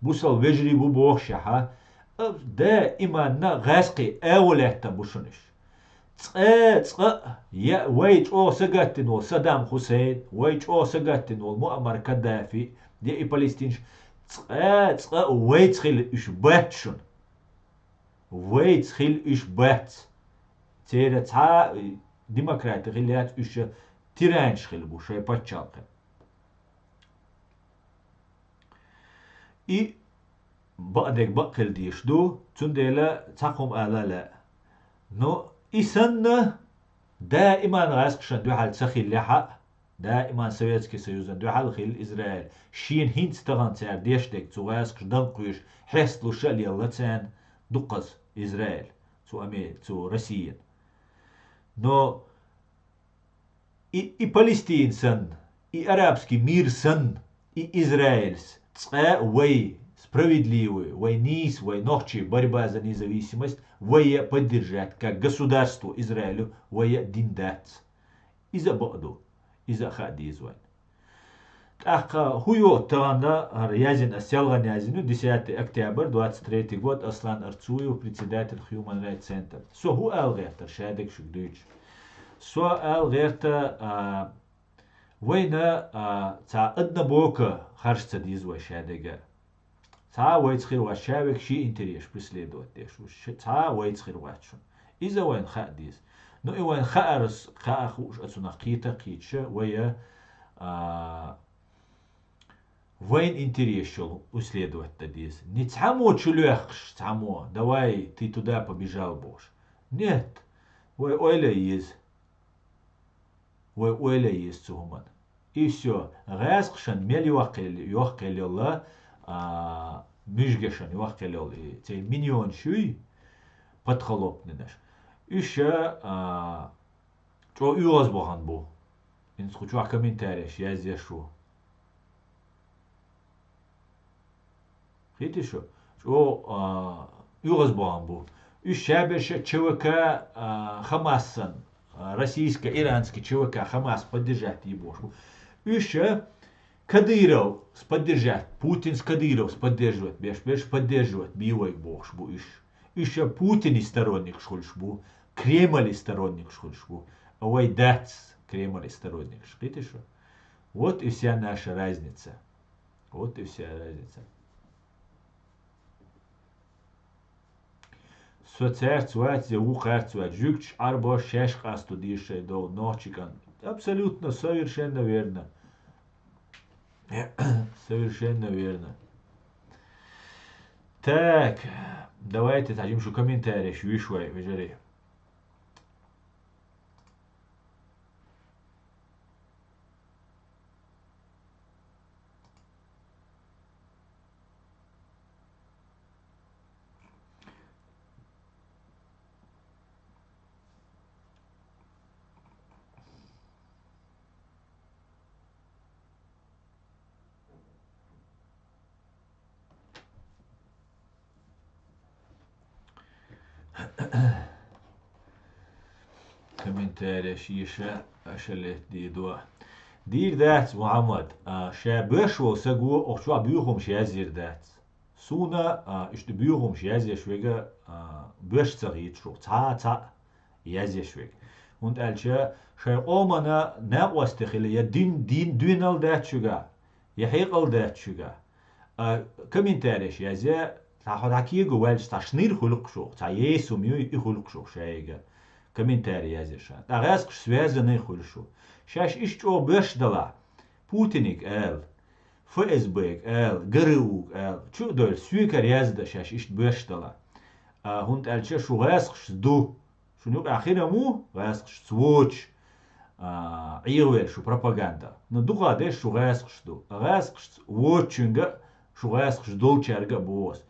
Бусалба вежарий бу бохушехь, а, даиманна гӀаьскхий агӀо лаьттан бу шуна уьш. Цкъа, цкъа а, я вай чӀогӀа сагатдина волу Саддам Хусейн, вай чӀогӀа сагатдина волу Муаммар Каддафи, я и палестинцаш, цкъа, цкъа а вайца хила уьш бац шуна. Вайца хила уьш бац. Церан цхьа а демократи хила яц, уьш тиранаш хила бу шайн пачхьалкхе. И бакъдерг бакъ хила дезаш ду, цундела цхьа хӀума ала а лаьа. Но и санна, даиман гӀаьскхашна дуьхьал ца хиллехь а, даиман Советский Союзан дуьхьал хилла Израиль. Шена хӀинца тахана цара деш дерг цу гӀаьскхаша даккхийша, хьесталуш а лелла царна дуккхаза Израиль, цу Аме-, цу Россиян. Но и, и Палестина санна, и арабский мир санна, и Израильс цкъа а вай справедливый, вай нийса, вай нохчий борьба за независимость, вай а поддержать, как государство Израилю, вай а дина дац. Иза а бакъ ду, иза а хаа деза вайн. ТӀаккха хӀун йоцу тахана, хӀара язйина ас, селхана язйина ю, десятое октябрь, двадцать третий год, Аслан Арцуев, председатель Human Rights Center. Со хӀун ала гӀертара, шадерг шуьга дуьйцуш? Со ала гӀерта, а, вайна, а, цхьа однобоко харж ца деза вай шадерга. Цхьа а вайца хир вац, ша век ши интерес преследовать деш ву, ш-, цхьа а вайца хир вац шуна. Иза вайна хаа деза. Ну, и вайна хаарас, хаа хууш а цунах кхета а кхеташ, вай, а, вайн интерес йолу исследовать дан деза. Не цхьаммо чулоьхкуш, цхьаммо, давай, ты туда побежал бохуш. Нет, вай ойла еза. Вай ойла еза цу хӀуманна. И всё, гӀаьскхашан мел йоккхел-, йоккхел йолла, а, муьжгашан йоккхел йолла и церан миньонаш юй, подколопнинаш. Уьш, а, чӀо оьгӀаз бахана бу. ХӀинца кху чохь комментареш язъеш ву. Хетий шу? ЧӀо, а, оьгӀаз бахана бу. Уьш шаберша ЧВК, а, Хамас санна, а, российско-иранский ЧВК Хамас поддержать йи бохуш бу. Уьш, а, Кадыровс поддержать, Путинс Кадыровс поддерживать беш берш поддерживать бий вайга бохуш бу уьш. Уьш а Путинан сторонникаш хуьлуш бу, Кремлан сторонникаш хуьлуш бу. А вай дац Кремлан сторонникаш. Хетий шу? Вот и вся наша разница. Вот и вся разница. Со цаьрца вац, я вукхарца вац. Жуьгташ, Ӏарбош шаьш къасто дезаш шайн долу нохчийн кӀант. Абсолютно, совершенно верно. Совершенно верно. Так, давайте, цхьа жимма шу комментареш вуьйш вай, вежарий. Комментареш йиша аша летта дийдо. Дийр дац, Мухьаммад, а, ша боьрша волу саго оху чохь буьйхамаш язйийр дац. Суна, а, иштта буьйхамаш язъеш верг, а, боьрша ца хийташ ву, цхьа а, цхьаъ язъеш верг. ХӀунда аьлча шайн къомана накъостий хила я дин, дин дуьйнал дац шуьга, я хьекъал дац шуьга. А, комментареш язъе, цхьа хьо дӀа кего ваьлча, цхьа шнир хуьлу-кх шух, цхьа ейсум юй, и хуьлу-кх шух шайга. Комментарий язъеш. ТӀаккха гӀаьскхаш связанный хуьлу шу. Шаьш иштта чӀогӀа боьрша далахь, Путиниг ала, ФСБ-г ала, ГРУ-г ала, чу а довлу, соьгара яздан шаьш иштта боьрша далахь. А, хӀунда аьлча шу гӀаьскхашца ду, Шуна юкъахь хир ма ву гӀаьскхашца воцуш, а, Ӏехавелла шу пропаганда. Но дукха деш шу гӀаьскхаш ду. А гӀаьскхашца воцучуьнга а, шу гӀаьскхаш долчаьрга а боху ас.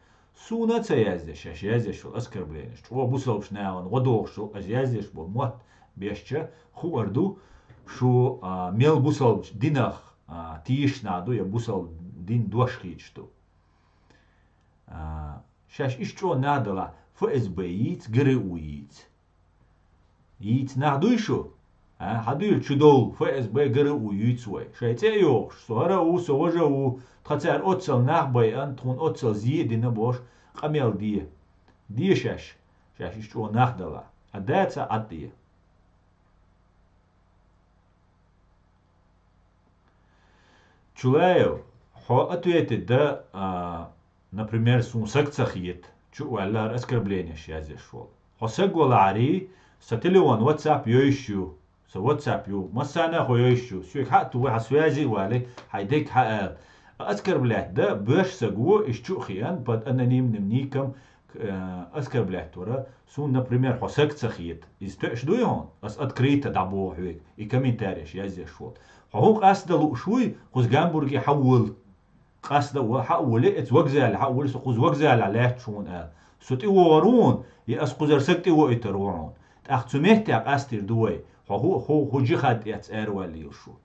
Суна а ца яздеш, шаьш яздеш йолу оскорбленеш. ЧӀогӀа бусалбачу нахана гӀо дохуш йолу, аш яздеш болу мотт бешча, хуур ду, шу, а, мел бусалбачу динах, а, тешаш нах ду я бусалба дин дош хийцаш ду. А, шаьш иштта чӀогӀа нах далахь, ФСБ йийца, ГРУ йийца. Йийца нах дуй шу? А, хьан дуьйла чу довла, ФСБ, ГРУ юьйцу вай? Шайн цӀе а йохуш, со хӀара а ву, со важа а ву, тхан цара оццал нах байъан, тхуна оццал зе а дина бохуш, къамел де. Де шаьш, шаьш иштта чӀогӀа нах далахь. А дац а Ӏад де. Чулаев, хьо ответить да, а, например, суна саг ца хета, чу а ваьлла хӀара оскорбленеш яздеш волу. Хьо саг валахьарий, сан телефон WhatsApp йойуш ю, сан WhatsApp ю, массарна а хьо йойуш ю, соьга хьа а тухий, хьан связи а валий, хьайн дерг хьа а ала. Оскорблять да, боьрша саг ву, иза чу а хиъна, под анонимным ником, э, оскорблять вара. Суна, например, хьо саг ца хета. Иза тоьаш дуй хьуна? Ас открыто дӀабоху хьоьга, и комментареш яздеш волу. Хьо хӀун къастадан лууш вуй, кхуза Гамбурге хьан волу? Къастадан а хьан а волий, эца вокзале хьан а волий, со кхуза вокзалехь лаьтташ хьуна ала. Со тӀе вогӀур ву хьуна, я ас кхузара саг тӀе воуьйтур ву хьуна. ТӀаккха цу меттехь къастийр ду вай. Хьо хӀу, хӀу, хӀу джихад эцна араваьлла йолуш ву.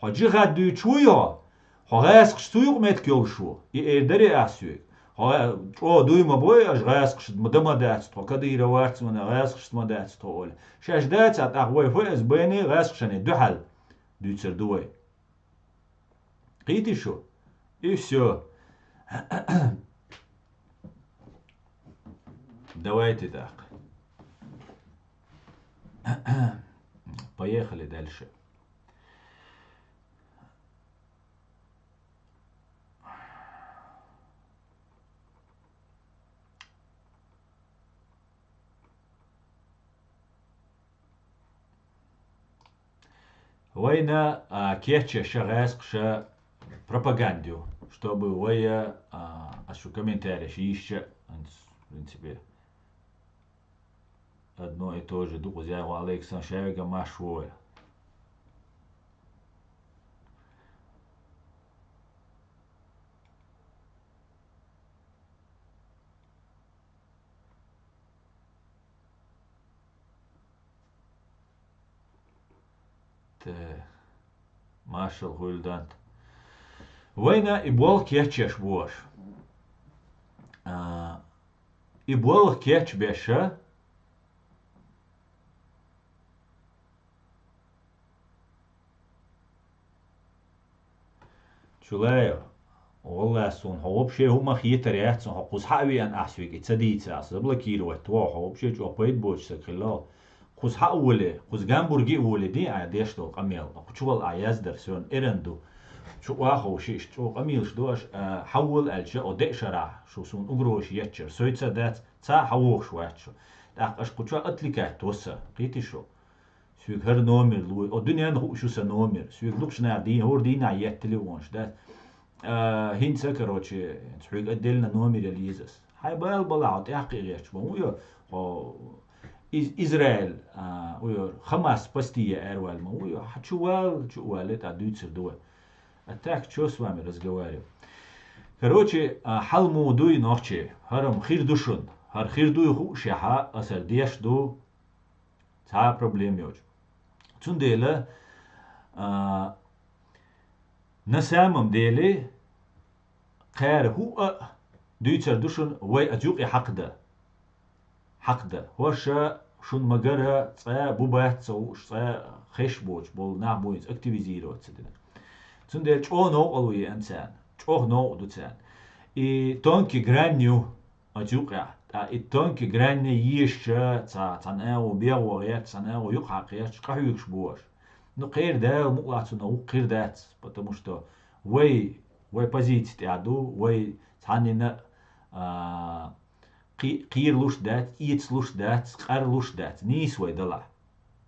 Хьо джихад дуьйцуш вуй хьо? Хьо гӀаскхашца юкъаметтиг йолуш ву, и эр дарий ас соьга? Хьо гӀа-, чӀогӀа дуй ма бой, аша гӀаскхашца ма дан ма дац тхо, Кадыров вац вана, гӀаскхашца ма дац тхо, олий. Шаьш дац а тӀаккха вай ФСБ-ни гӀаскхашна дуьхьал дуьйцур ду вай. Кхийтий шу? И всё. Давайте так. Поехали дальше. Вайна, а, кечъеш гӀаскхаша пропаганда ю, чтобы вай, а, ас шу комментареш йийшча, в принципе, одно и то же ду кхуза, ва алейкум салам, шаьвига марш вой. Тэ, маршалла хуьлда. Вайна и болх кечъеш бу аша. А, и болх кечбеша, Чулаев, валлахӀи, суна хьо вообще хӀума хетар яц, суна хьо кхуза хьа а веана ахь соьга и ца дийца, ас заблокировать ву хьо, вообще чӀогӀа пайда боцу саг хилла. Кхуза хьа а волий, кхуза Гамбурге а волий, дий ахь деш долу къамел, кху чу вала ахь яздар, соьна эрна ду. Чу къахьо ши иштта чӀогӀа къамелаш ду аша, а, хьа вола аьлча, о деа шарахь, шу суна угрозаш еччара, соьца а дац, цхьа а хьа вогӀуш вац шу. ТӀаккха аша кху чохь отвлекать ву сан, кхийтий шу? Соьга хӀара номер лой. О, дуьненна хууш ю сан номер. Соьга лукхачу наха дий-, хӀора дийнахь еттале вонаш, да? А, хӀинца, короче, хьоьга отдельно номер яла еза ас. Хьайн бала балахь, хьо тӀаьхьакхиа гӀерташ ма ву йо, хьо Из-, Израиль, а, уйо, Хамас пасти е аьрваьлла ма ву йо. Хьан чу вала, чу а вале, тӀа дуьйцур ду вай. А так, чё с вами разговаривать? Короче, а, хьал муха дуй нохчий? ХӀара-м хир ду шуна. ХӀара хир дуй хуушехьа, аса хӀара деш ду. Цхьа а проблема йоцу. Цундела, а, на самом деле, кхара хӀуъа а дуьйцур ду шуна, вай аса юкъе хьакха дан. Хьакха дан. ХӀорш шуна ма-гарра цкъа а бу бац ца хууш, цкъа а хезаш боцуш болу нах бу хӀинца активизировать ца дина. Цундела чӀогӀа новкъарло еана царна. ЧӀогӀа новкъа ду царна. И тонкий грань ю. Оцу юкъехь, тӀаккха и тонкий грань езаш, ца, цхьана агӀо бегӀо гӀерташ, цхьана агӀо юкъахьа кхерчаш, къахьоьгуш бу аша. Ну, кхера Дала мукъалахь цунах вукху хир дац, потому что вай, вай позици тӀехь ду, вай цхьаннина, а, кхи-, кхералуш дац, эцалуш дац, къарлуш дац, нийса вай далахь.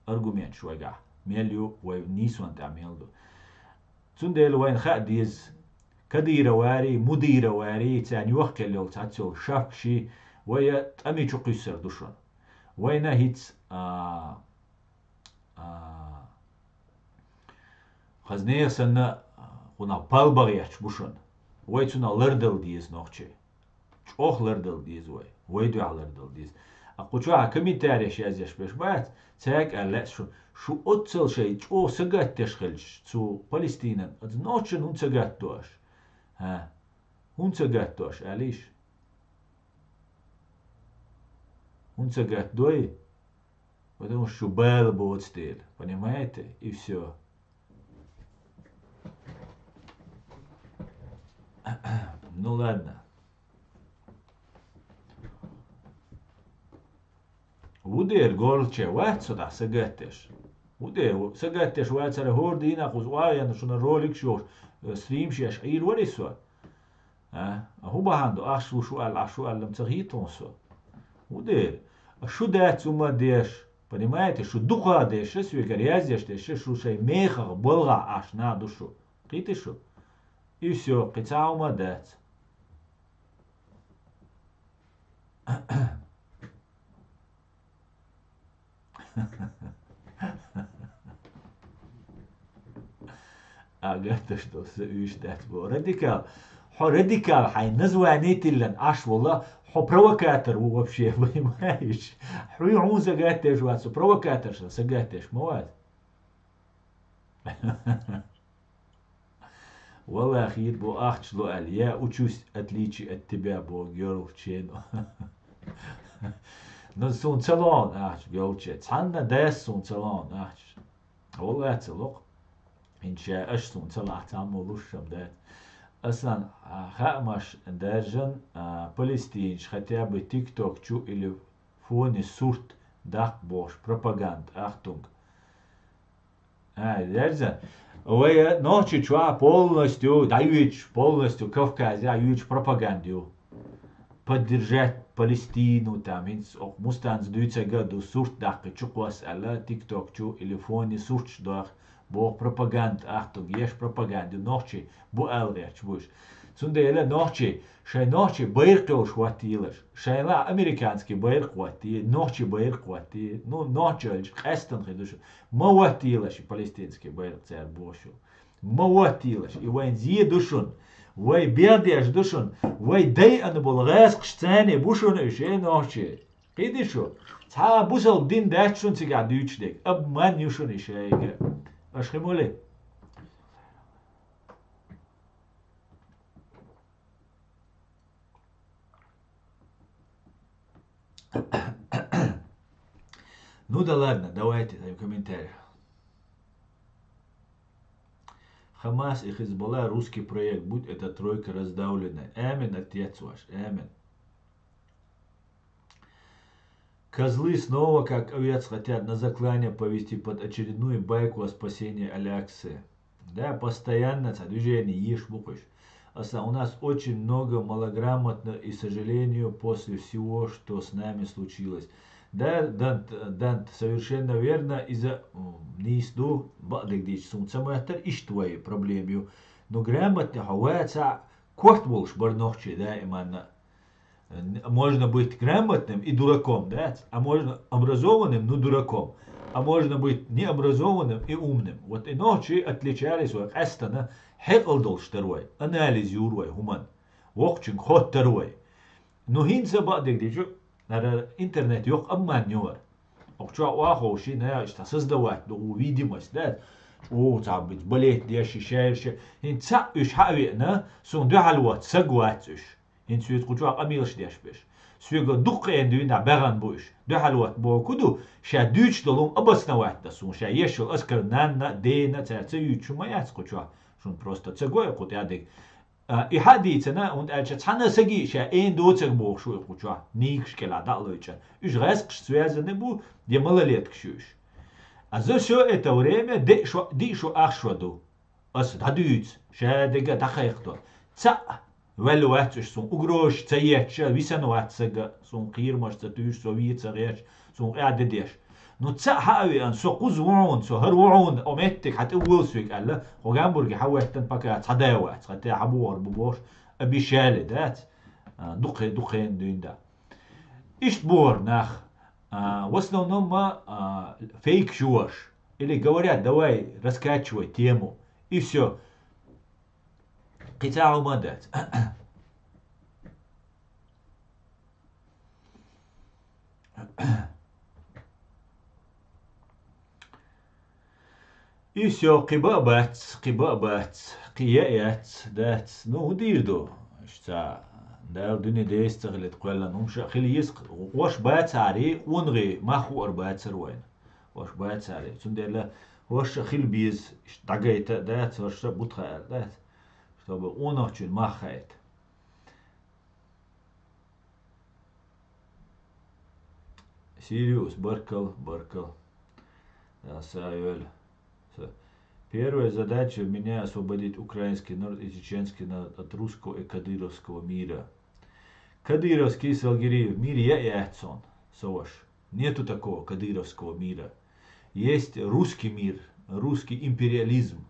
Аргументаш вайгахь мел ю, вай нийсонан тӀехь мел ду. Цундела вайна хаа деза, Кадыроварий, Мудыроварий, царна йохкаелла йолу цхьацца йолу шапкаший вай тӀами чу кхуьссур ду шуна. Вайна хӀинца, а, а, хазне санна, а, кхунах палба гӀерташ бу шуна. Вай цунах лардала деза нохчий. ЧӀоагӀа лардала деза вай. Вай дуьхьа лардала деза. А кху чохь комментареш язъеш берш бац, цаьрга аьлла лаьа шу, шу оццал шайн чӀогӀа сагатдеш хилча цу Палестинан, оцу нохчан хӀунда сагатдо аша? ХӀа? ХӀунда сагатдо аша, аьлийша? ХӀунда сагатдой? Потому что шу бала боцу дела. Понимаете? И всё. Ну ладно. ХӀун дера горлаче вац со дӀа сагатдеш? ХӀун дера сагатдеш вацара, хӀора дийнахь кхуза охьа а яьнна шуна роликаш йохуш, э, стримаш еш Ӏийр варий со? А? А хӀун бахьана ду? Ахча луш ву аьлла, ахча шу аьлла-м ца хетахь со. ХӀун дера? А шу дац хӀума деш, понимаете? Шу дукха деш, соьгара яздеш деш, шу шайн мехах, балгӀахь ахча нах ду шу. Кхийтий шу? И всё, кхин цхьа хӀума дац. Ага, то что, уьш дац бо. Радикал. Хьо радикал, хьайн название тиллан Ӏаш волу, хьо провокатор ву вообще, понимаешь? Хьуй хьуна сагатдеш вац, со провокатор сан сагатдеш ма вац. Валлахи, бо ахча ло аьлла, я учусь отличие от тебя, бо геолчен. Ну, суна ца лоун ахча геолчен. Цхьанна дас суна ца лоун ахча. Валлахи, ца локх. ХӀинца ша аша суна ца лахь, цхьаммо луш-м дац. Асан, а, хаамаш даржан, а, палестинаш хотя бы TikTok чу или фоне сурт даккха бохуш пропаганда, ахтунг. А, дерза. Вай нохчи чохь полностью дӀайоьдуш, полностью Кавказе йоьдуш пропаганда ю. Поддержать Палестину, там, хӀинца окху Мустанца дуьйцург а ду, сурт даккхи чу кхосса аьлла, TikTok чу или фоне сурташ доху, боху пропаганда, ахтунг, еш пропаганда ю, нохчи бу аьлла гӀерташ бу уьш. Цундела нохчи, шайн нохчи байракх йолуш хӀоттаелаш, шайла американский байракх хӀоттае, нохчи байракх хӀоттае, ну, нохчалча къаьстина хир ду шу. Ма хӀоттаелаш и палестинский байракх цара бохуш ю. Ма хӀоттаелаш, и вайн зе ду шуна, вай бехдеш ду шуна, вай дайъина болу гӀаскхаш царна бу шуна уьш, э, нохчий. Кхийтий шу, цхьа а бусалба дин дац шуна цигахь дуьйцуш дерг, обман ю шуна и шайга. Аша хи моле? Ну да ладно, давайте там комментарий. Хамас и Хизбалла русский проект, будь эта тройка раздавлена. Амин, отец ваш, амин. Козлы снова, как овец, хотят на заклание повести под очередную байку о спасении Аляксы. Да, постоянно цхьа движение еш бу кхуьш. Аса, у нас очень много малограмотных, и, к сожалению, после всего, что с нами случилось. Да, Дант, Дант, совершенно верно, иза, м, нийса ду, бакъдерг дийцича, суна ца моьттура, иштта вай проблема ю. Ну, грамотный хьо ваца, корта волуш бара нохчий даиманна. Можно быть грамотным и дураком, да? А можно образованным, но дураком. А можно быть необразованным и умным. Вот и нохчий отличались вай къаьстина, хьекъал долуш дара вай, анализ юра вай хӀуманна. Воккхачуьнга хоттара вай. Ну, хӀинца бакъдерг дийцича, ара интернет йоккха обман ю хӀара. Окху чохь охьаховший, наха иштта создавать ду видимость, да? ЧӀогӀа цхьа болеть деш, и шаьрша. ХӀинца цхьаъ уьш хьа а веана, суна дуьхьал вац, саг вац уьш. ХӀинца соьца кху чохь къамелаш деш берш. Соьга дуккха а дуьйна баьхна бу уьш. Дуьхьал вац боху ду, ша дуьйцуш долу обосновать дан суна, ша еш йолу аскар нанна а, дена а, цара ца юьйцуш ма яц кху чохь. Шуна просто ца го и кху тӀаьхьа дерг. А, и хьа а дийцина, хӀунда аьлча цхьана а саги ша эн доцург бохуш ву и кху чохь, нийгаш кӀелахь дӀа а лойча. Уьш гӀаскхаш связаны бу, я малолеткаш ю уьш. А за всё это время диъ шо, диъ шо ах шо ду. Аса дӀадуьйцу, ша дерг а дӀакхайкхадо. Цхьаъ ваьлла вац уьш, суна угрозаш ца етташ, висина вац сага, суна кхерамаш ца туьйсуш, со вен ца гӀерташ, суна къа де деш. Ну, цхьаъ хьа а веана, со кхуза ву хьуна, со хӀара ву хьуна, о меттиг хьан тӀе вуьйла соьга аьлла, хьо Гамбурге хьан веттан пока цхьа да вац, хьан тӀе хьан бохур бу бохуш, обещали, дац? А, дукхе-, дукхена дуьйна да. Иштта бохура нах. А, в основном, а, фейк шуаш. Или говорят, давай раскачивай тему. И все. Кхин цхьа хӀума дац. И всё, кхин ба а бац, кхин ба а бац, кхин я а яц, дац. Ну, хӀун дийр ду? Иштта, Дала дуьне деса ца хилийта кхоьллина, хӀумаш а хила йиса, ваш бацаре, къонахий мах хуур бацар вайна. Ваш бацаре. Цундела ваш а хила беза, иштта дӀагайта а дац, ваш а бутха аьлла дац. Чтобы къонахчун мах хаийта. Сириус, баркал, баркал. Да, Савель. С-, первая задача у меня освободить украинский народ и чеченский народ от русского и кадыровского мира. Кадыровский, Салгириев, мир я и Эцон, Саваш. Нету такого кадыровского мира. Есть русский мир, русский империализм.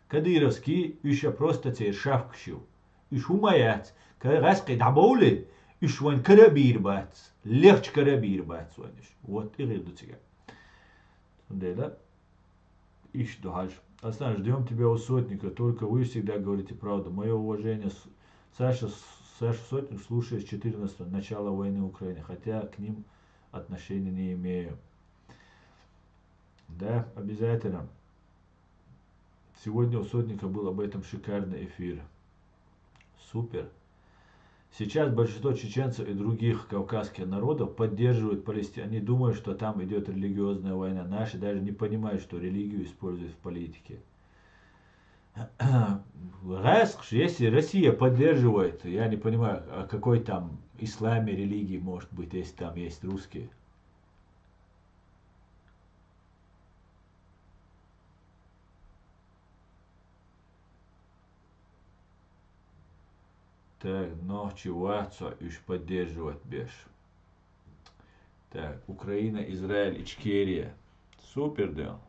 Кадыровский, уж а просто цершавкшил. Уж хӀума яц, ка-, гӀаскхий дӀабовле, уж вайн кара а бийр бац, легча кара а бийр бац вайн уж. Вот и гӀийр ду цига. Цундела, иш ду хьаж. Аслан, ждём тебя у Сотника, только вы всегда говорите правду. Мое уважение, С-, Саша, Саша Сотник слушает с четырнадцатого, начала войны в Украине, хотя к ним отношения не имею. Да, обязательно. Сегодня у Сотника был об этом шикарный эфир. Супер. Сейчас большинство чеченцев и других кавказских народов поддерживают Палестину. Они думают, что там идёт религиозная война. Наши даже не понимают, что религию используют в политике. Раз, если Россия поддерживает, я не понимаю, о какой там исламе религии может быть, если там есть русские. Так, нохчий вац, уж поддерживать беш. Так, Украина, Израиль, Ичкерия. Супер, да.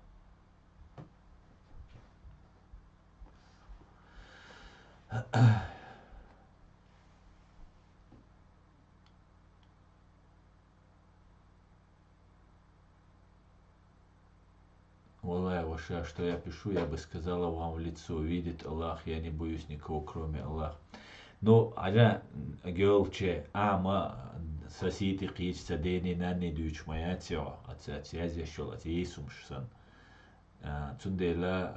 Валлай, Ваша, что я пишу, я бы сказала вам в лицо: видит Аллах, я не боюсь никого, кроме Аллаха. Ну, ара гелче, ама, са сийти кхийча, са дений, нанний дуьйцуш ма яц хьо, аца, аца язъеш йолу, аца йийсумаш сан. А, цундела, а,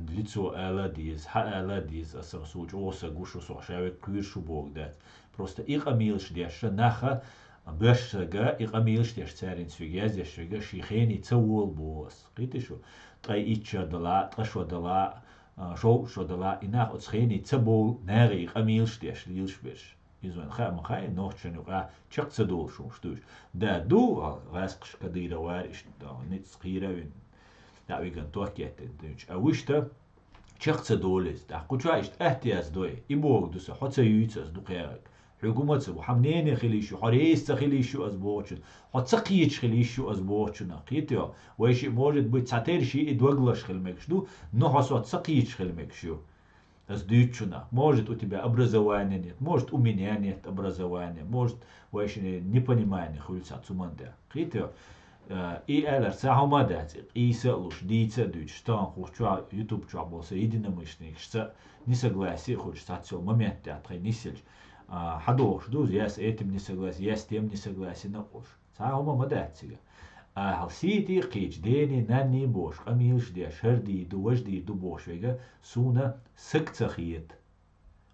лицо ала а деза, хьа ала а деза, аса ма суна чӀогӀа са гуш ву, со ша век кхуьйруш ву боху дац. Просто и къамелаш деш, наха, боьрша сага, и къамелаш деш, цаьрца вега, яздеш вега, шен хений ца волу боху ас. Кхийтий шу? Ткъа итт шо дала, ткъа шо дала, а, шовзткъа шо дала, и нах оцу хений ца бовлу, нахе и къамелаш деш, лелаш берш. Иза вайн хаа ма хаьа, нохчашна юкъа чекх ца долуш хӀумаш ду уьш. Да, ду, гӀаскхаш Кадыров вара иштта, ницкъ кхийра а вина, дӀа а вигна ток еттина дуьйцуш. А вуьшта чекх ца долу иза. ТӀаккха кху чохь иштта атта яздой, и боху ду сан, хьо ца юьйцу ас дукха яхарг. Хьоьга хӀума ца бу, хьан мнение хила йиш ю, хьо реза ца хила йиш ю ас бохучунна, хьо ца кхеташ хила йиш ю ас бохучунна. Кхетий хьо, вай шиъ, может быть, цхьатерра шиъ и дог лазаш хила мегаш ду, но хьо со ца кхеташ хила мегаш ю. Ас дуьйцучунах. Может, у тебя образования нет, может, у меня нет образования, может, вайшинна непонимание хуьлу цхьа цу ман тӀехь. Кхетий хьо? Э, и аьлларг цхьа хӀума а дац, и къийса а луш, дийца а дуьйцуш, тахана кху чохь, YouTube чохь болу сан единомышленникашца несогласие а хуьлуш, цхьацца йолу момент тӀехь тхайн нисъелча, а, хьадохуш ду, я с этим не согласен, я с тем не согласен а олуш. Цхьа а хӀума ма дац цига. Ахьа сийти а кхийча, дений, нанний бохуш, къамелаш деш, хӀара дийр ду, важа дийр ду бохуш вега, суна саг ца хета.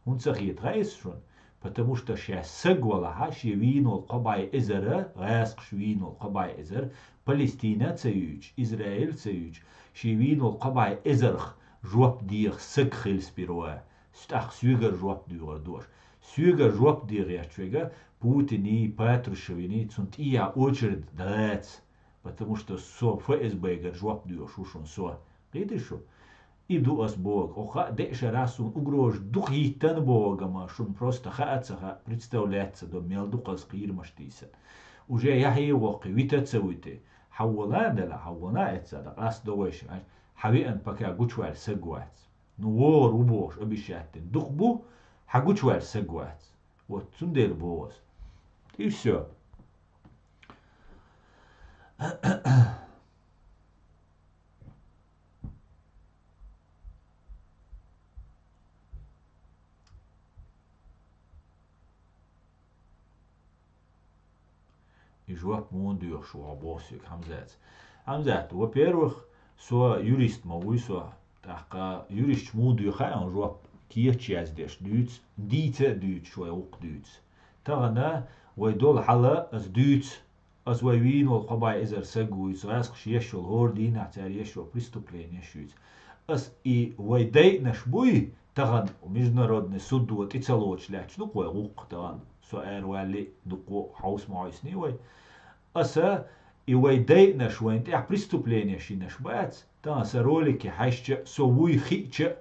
ХӀунда ца хета, хаьий шуна? Потому что ша саг валахьа, шен вийна волу кхо бӀе эзар, гӀаскхаш вийна волу кхо бӀе эзар, Палестина а ца юьйцуш, Израиль а ца юьйцуш, шен вийна волу кхо бӀе эзарх жоп деха саг хила сперва. ТӀаккха соьгара жоп доьхур ду аша. Соьгара жоп де гӀерташ вега, Путиний, Патрушевиний, цунна тӀехьа очередь дац, потому что со ФСБ-гара жоп доьхуш ву шуна со. Кхетий шу? И ду ас боху. Оха деа шарахь суна угрозаш дукха йиттан боху, амма шуна просто хаа а ца хаьа, представлять а ца до, мел ду хаза кхийрамаш тийсан. Уже яхье воккхи, вита а ца вити. Хьан вала а дала, хьан вала а эццахь, дӀа къастадо вайшинна. Хьан веана пока гучуваьлла саг вац. Ну, вогӀур ву бохуш обещать дина дукха бу, хьан гучуваьлла саг вац. Вот, цундела боху ас. И всё. И жоп муха доьху шух боху соьга Хьамзата. Хьамзат, во-первых, со юрист ма вуй со, тӀаккха юристаш муха доьху хьуна жоп, кехаташ яздеш дуьйцу, дийца а дуьйцуш вай гӀуллакх дуьйцу. Тахана вай долу хьал ас дуьйцу, ас вай вийна волу кхо бӀе эзар саг вуьйцу, гӀазкхаша еш йолу хӀора дийнахь цара еш йолу преступлени еш юьйцу. Ас и вай дайъанаш буй, тахана международный судо тӀе ца лоцуш лаьтташ ду-кх вай гӀуллакх тахана, со ара валлий а, дуккха хьовса ма хьовсиний вай. Аса и вай дайъанаш вайна тӀехь преступлени еш йинаш бац, тахана сан ролике хьаьжча а, со вуй хиъча а,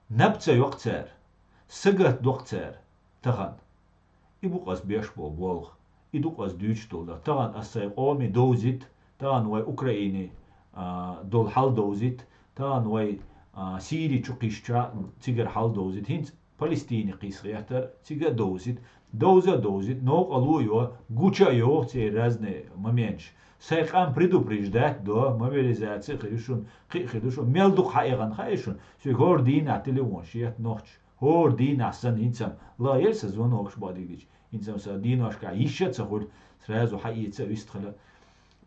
наб ца йоккху цара, сагатдоккху цара тахана. И бу-кх ас беш болу болх, и ду-кх ас дуьйцуш долу дан. Тахана ас сайн къоме довзийта, тахана вай Украине, а, долу хьал довзийта, тахана вай, а, Сири чу кхиссича цигара хьал довзийта. ХӀинца Палестине кхийса гӀертар цига а довзийта. Довза а довзийта, новкъарло а йо, гуча а йо церан разные моменташ. Сайн къам предупреждать до, мобилизация а хир ю шуна, кхин а хир ду шуна. Мел дукха хьаэгӀна хаьий шуна? Соьга хӀора дийнахь телефонаш етта нохчаша. ХӀора дийнахь санна, хӀинца-м лаьа сан звонокаш, бакъдерг дийцича. ХӀинца-м сан деношкахь йиш а ца хуьлу, сразу хьаэца а вистхила,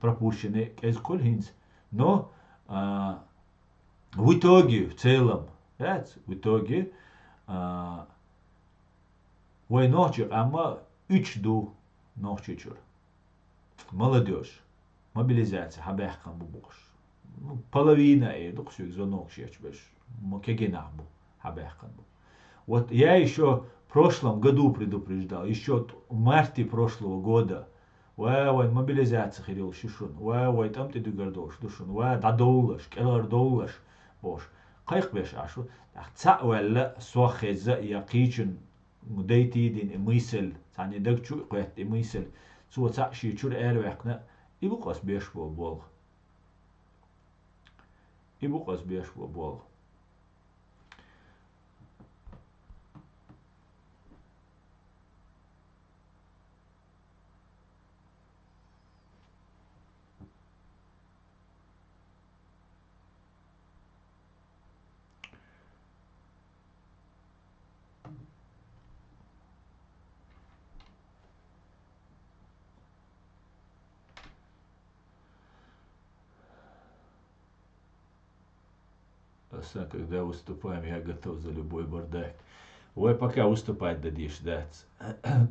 пропущенный кӀезиг хуьлу хӀинца. Но, а, в итоге, в целом, дац, в итоге, а, вай нохчийн къам а уьдуш ду Нохчийчуьра. Молодёжь, мобилизация хьабаьккхина бу бохуш. Ну, половина эр ду-кх соьга звонокаш етташ берш. Ма кегий нах бу, хьабаьккхина бу. Вот я ещё в прошлом году предупреждал, ещё т-, в марте прошлого года. Ва вайн мобилизация хир йолуш ю шуна, ва вай тӀам тӀе дуьгур долуш ду шуна, ва дӀадовлалаш, кӀелхьардовлалаш, бохуш. Кхайкхабеш Ӏаш ву, тӀаккха цхьаъ ваьлла, сох хезна я кхечун дайтий дина и мийсал, цхьанне даг чу а кхетта и мийсал, цо цхьаъ шен чуьра араваьккхина, и бу-кх ас беш болу болх. И бу-кх ас беш болу болх. Аса, когда выступаем, я готов за любой бардак. Вай пока выступать дан дезаш дац.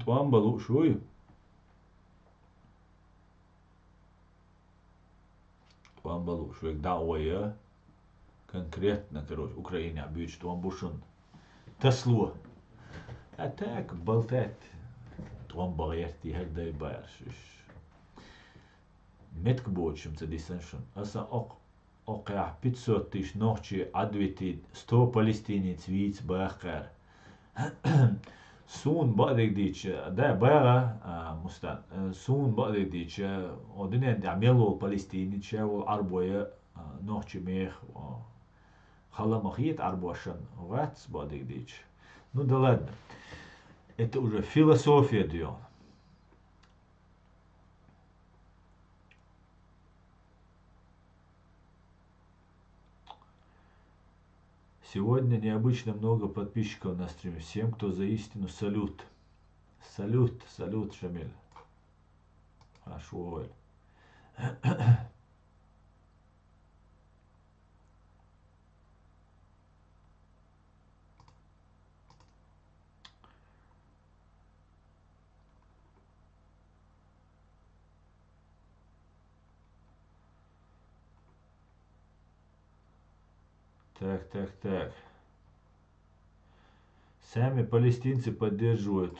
ТӀом бан лууш вуй? ТӀом бан лууш вайга дӀа а вай, конкретно, короче, Украинехь буьйцуш тӀом бу шуна. Тасло. А так, болтать. ТӀом бан гӀерта, хӀара дай баараш уьш. Меттиг боцуш-м ца дисна шуна. Аса окх-, окхехь пятьсот тысяч нохчий Ӏадвитий, сто палестинец вийца баха кхара. Суна бакъдерг дийча, да, баха, а, Мустан, э, суна бакъдерг дийча, о, дуьнен тӀехь мел волу палестинец ша волу Ӏарбой, а, нохчий меха, о, хала ма хета Ӏарбошна, вац бакъдерг дийча. Ну да ладно. Это уже философия, Дион. Сегодня необычно много подписчиков на стриме. Всем, кто за истину, салют. Салют, салют, Шамиль. Ашвоэль. Так, так, так. Сами палестинцы поддерживают.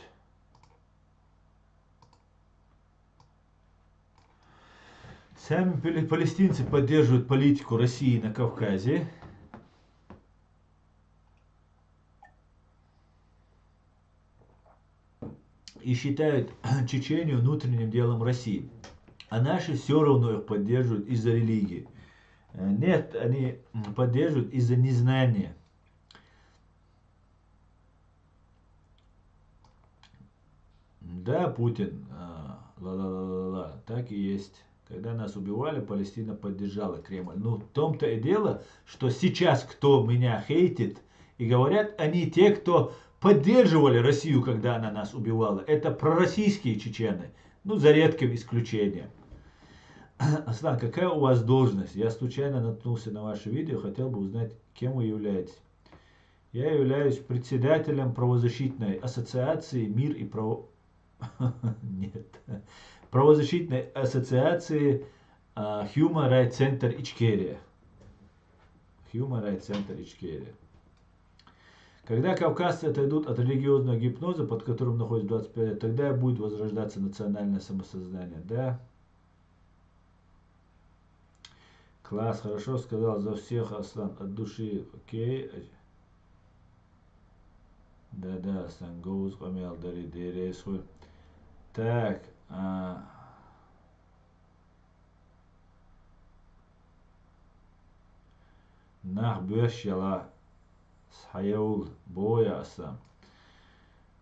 Сами пале-, палестинцы поддерживают политику России на Кавказе. И считают Чечению внутренним делом России. А наши всё равно их поддерживают из-за религии. Э, нет, они, м, поддерживают из-за незнания. Да, Путин, а, ла-ла-ла-ла-ла, так и есть. Когда нас убивали, Палестина поддержала Кремль. Ну, в том-то и дело, что сейчас кто меня хейтит и говорят, они те, кто поддерживали Россию, когда она нас убивала. Это пророссийские чечены. Ну, за редким исключением. Аслан, какая у вас должность? Я случайно наткнулся на ваше видео, хотел бы узнать, кем вы являетесь. Я являюсь председателем правозащитной ассоциации «Мир и право». Нет. Правозащитной ассоциации а, Human Rights Center Ичкерия. Human Rights Center Ичкерия. Когда кавказцы отойдут от религиозного гипноза, под которым находится двадцать пять лет, тогда и будет возрождаться национальное самосознание. Да? Класс, хорошо сказал за всех, Аслан, от души. Окей. Да-да, Аслан, говз къамел дари дерес хуй. Так, а, нах беш яла схьаявул боя Аслан.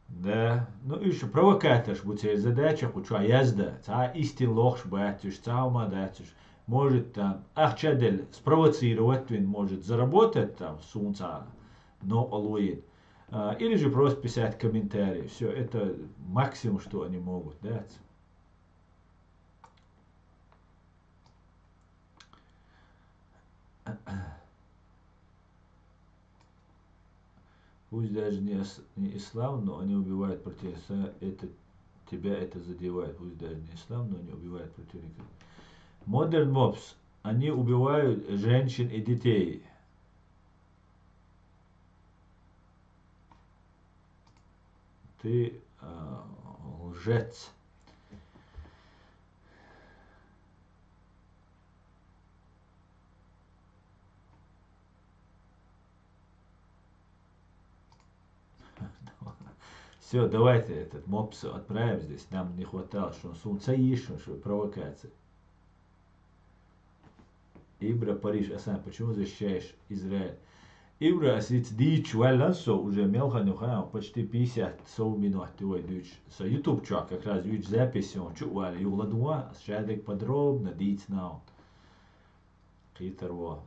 Да, ну, уьш провокаторш бу, церан задача кху чохь язда, цхьа а истина лохуш бац уьш, цхьа хӀума дац уьш. Может, там, ахча делла, спровоцировать вина, может, заработать там, суна цхьа новкъа лойина. А, или же просто писать комментарии. Всё, это максимум, что они могут, дац. Пусть даже не, ас- не ислам, но они убивают против, это, тебя это задевает. Пусть даже не ислам, но они убивают противника. Modern Mobs, они убивают женщин и детей. Ты а, лжец. Все, давайте этот мопсу отправим здесь. Нам не хватало, что он сунца ищем, что провокация. Ибра Париж, Асан, почему защищаешь Израиль? Ибра, ас ица дийчу ваьллан со, уже мелхан ю хаан, почти пятьдесят сов минот ю вай дуьйцу. Со YouTube чохь как раз юьйцу запись, он чу а ваьлла, юхаладугӀа, ас шадерг подробно дийцина он. Кхетар во.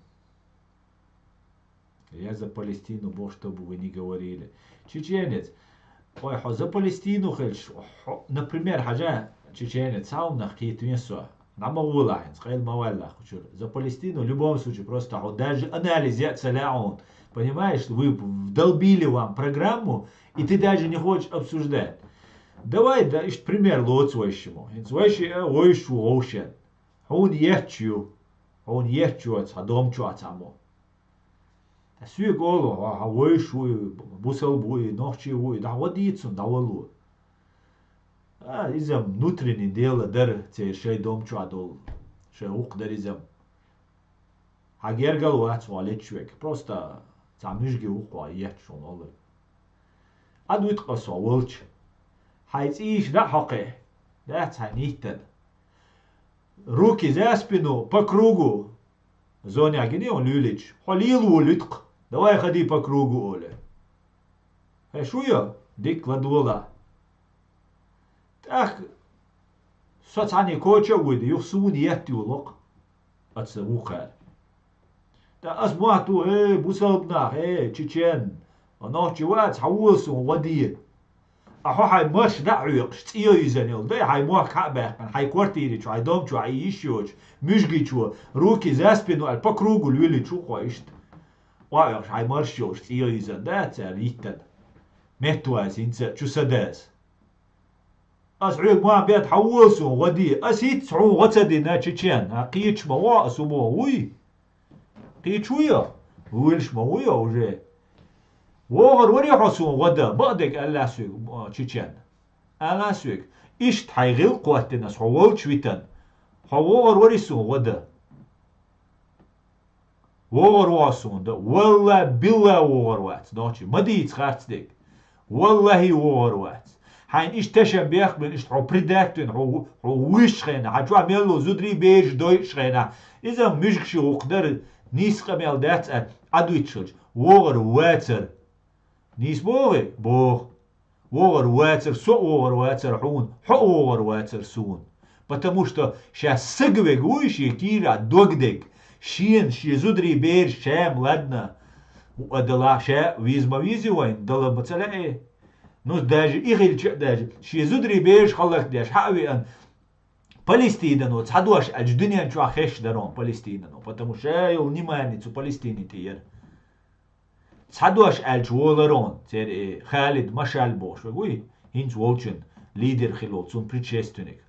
Я за Палестину бохуш тобу вы не говорили. Чеченец. Ой, хьо за Палестину хилча, хьо, например, хьажа, чеченец, цхьа хӀуманах кхетавен со. ДӀа ма гӀолахь хӀинца, къайла ма ваьллахь кху чуьра. За Палестину, в любом случае, просто хьо даже анализ яа ца лаьа хьуна. Понимаешь, вы вдолбили вам программу, и ты даже не хочешь обсуждать. Давай, да, иштта пример лоцу вайшиммо. ХӀинца вайши а, вайш ву гӀовшен. Хьуна етташ ю. Хьуна етташ ю цхьа дом чохь цхьаммо. Ткъа соьга олу, хьо, хьо вайш вуй, бусалба вуй, нохчи вуй, дӀа гӀо дийца цунна, дӀа вало. А, иза внутренний дело дара, церан шайн дом чохь долу, шайн гӀуллакх дара иза. Хьан гергал вац хьо лечвег. Просто цхьа муьжги ву хьо етташ хьуна олура. Ӏадвуьту-кх ас хьо волчу. Хьайн цӀийш дӀа а хьокхий, дац хьайн ниттан. Руки за спину, по кругу. Зонехь гиний хьуна луьйлича, хьо лела волуьйту-кх, давай ходи по кругу олий. ХӀей, шу йо, дикка ладогӀала. ТӀаккха со цхьаьна коча а вуьйда, юха суна етта йолу-кх аса вукхара. ТӀаккха ас мохь ту, э, бусалба нах, э, чечен, нохчи вац, хьан вола суна гӀо де. Ткъа хьо хьайн марш дӀа а хьоькхуш, цӀе йизан йолу дай, хьайн мохк хьа а баьккхина, хьайн квартири чу, хьайн дом чу хьан йиш йоцуш, муьжгичо, руки за спину аьлла, по кругу луьйлича ву хьо иштта. Охьа а оьхуш, хьайн марш йолуш, цӀе йизан дац цара йиттан. Меттавайса хӀинца а чу са даза. Ас хьоьга мохь бетта, хьан вола суна гӀо де. Ас хӀинцца хьуна гӀо ца дина, чечен, а кхечаш ма вогӀу ас хӀума вуй. Кхечаш вуй хьо? Вуьйлуш ма вуй хьо уже. ВогӀур варий хьо суна гӀо дан, бакъдерг аьлла соьга, чечен. Ала соьга, иштта хьайн гӀиллакх хӀоттина ас хьо волчу витан. Хьо вогӀур варий суна гӀо дан? ВогӀур ву хьо суна дан? Валла, билла вогӀур вац, нохчи. Ма дийца харц дерг. ВаллахӀи, вогӀур вац. Хьайна иштта тешам бехк бина, иштта хьо предать вина, хьо, хьо вуьйшучу хенахь, хьан чохь мел ву зударий, бераш дойуш хенахь, иза муьжгаш ю гӀуллакх дара, нийса къамел дац аьлла, Ӏадвуьтуш хилча, вогӀур вацара. Нийса бохий? Боху. ВогӀур вацара, со а вогӀур вацара хьуна, хьо а вогӀур вацара суна. Потому что ша саг вег вуй, шен кийра дог дег. Шена шен зударий бераш ша-м ладна. У а дала ша виза ма визи вайн, дала ма ца лаьэ. Ну, даже и хилча а даже, шен зударий бераш хьаллакдеш, хьа а веан, Палестинано цхьа дош аьлча, дуьнен чохь хеш дарон Палестинано, потому что йолу внимание цу Палестине тӀе яра. Цхьа дош аьлча воларон, церан и Халид Машаль бохуш вег вуй, хӀинца волчун лидер хилла волу, цунна предшественник.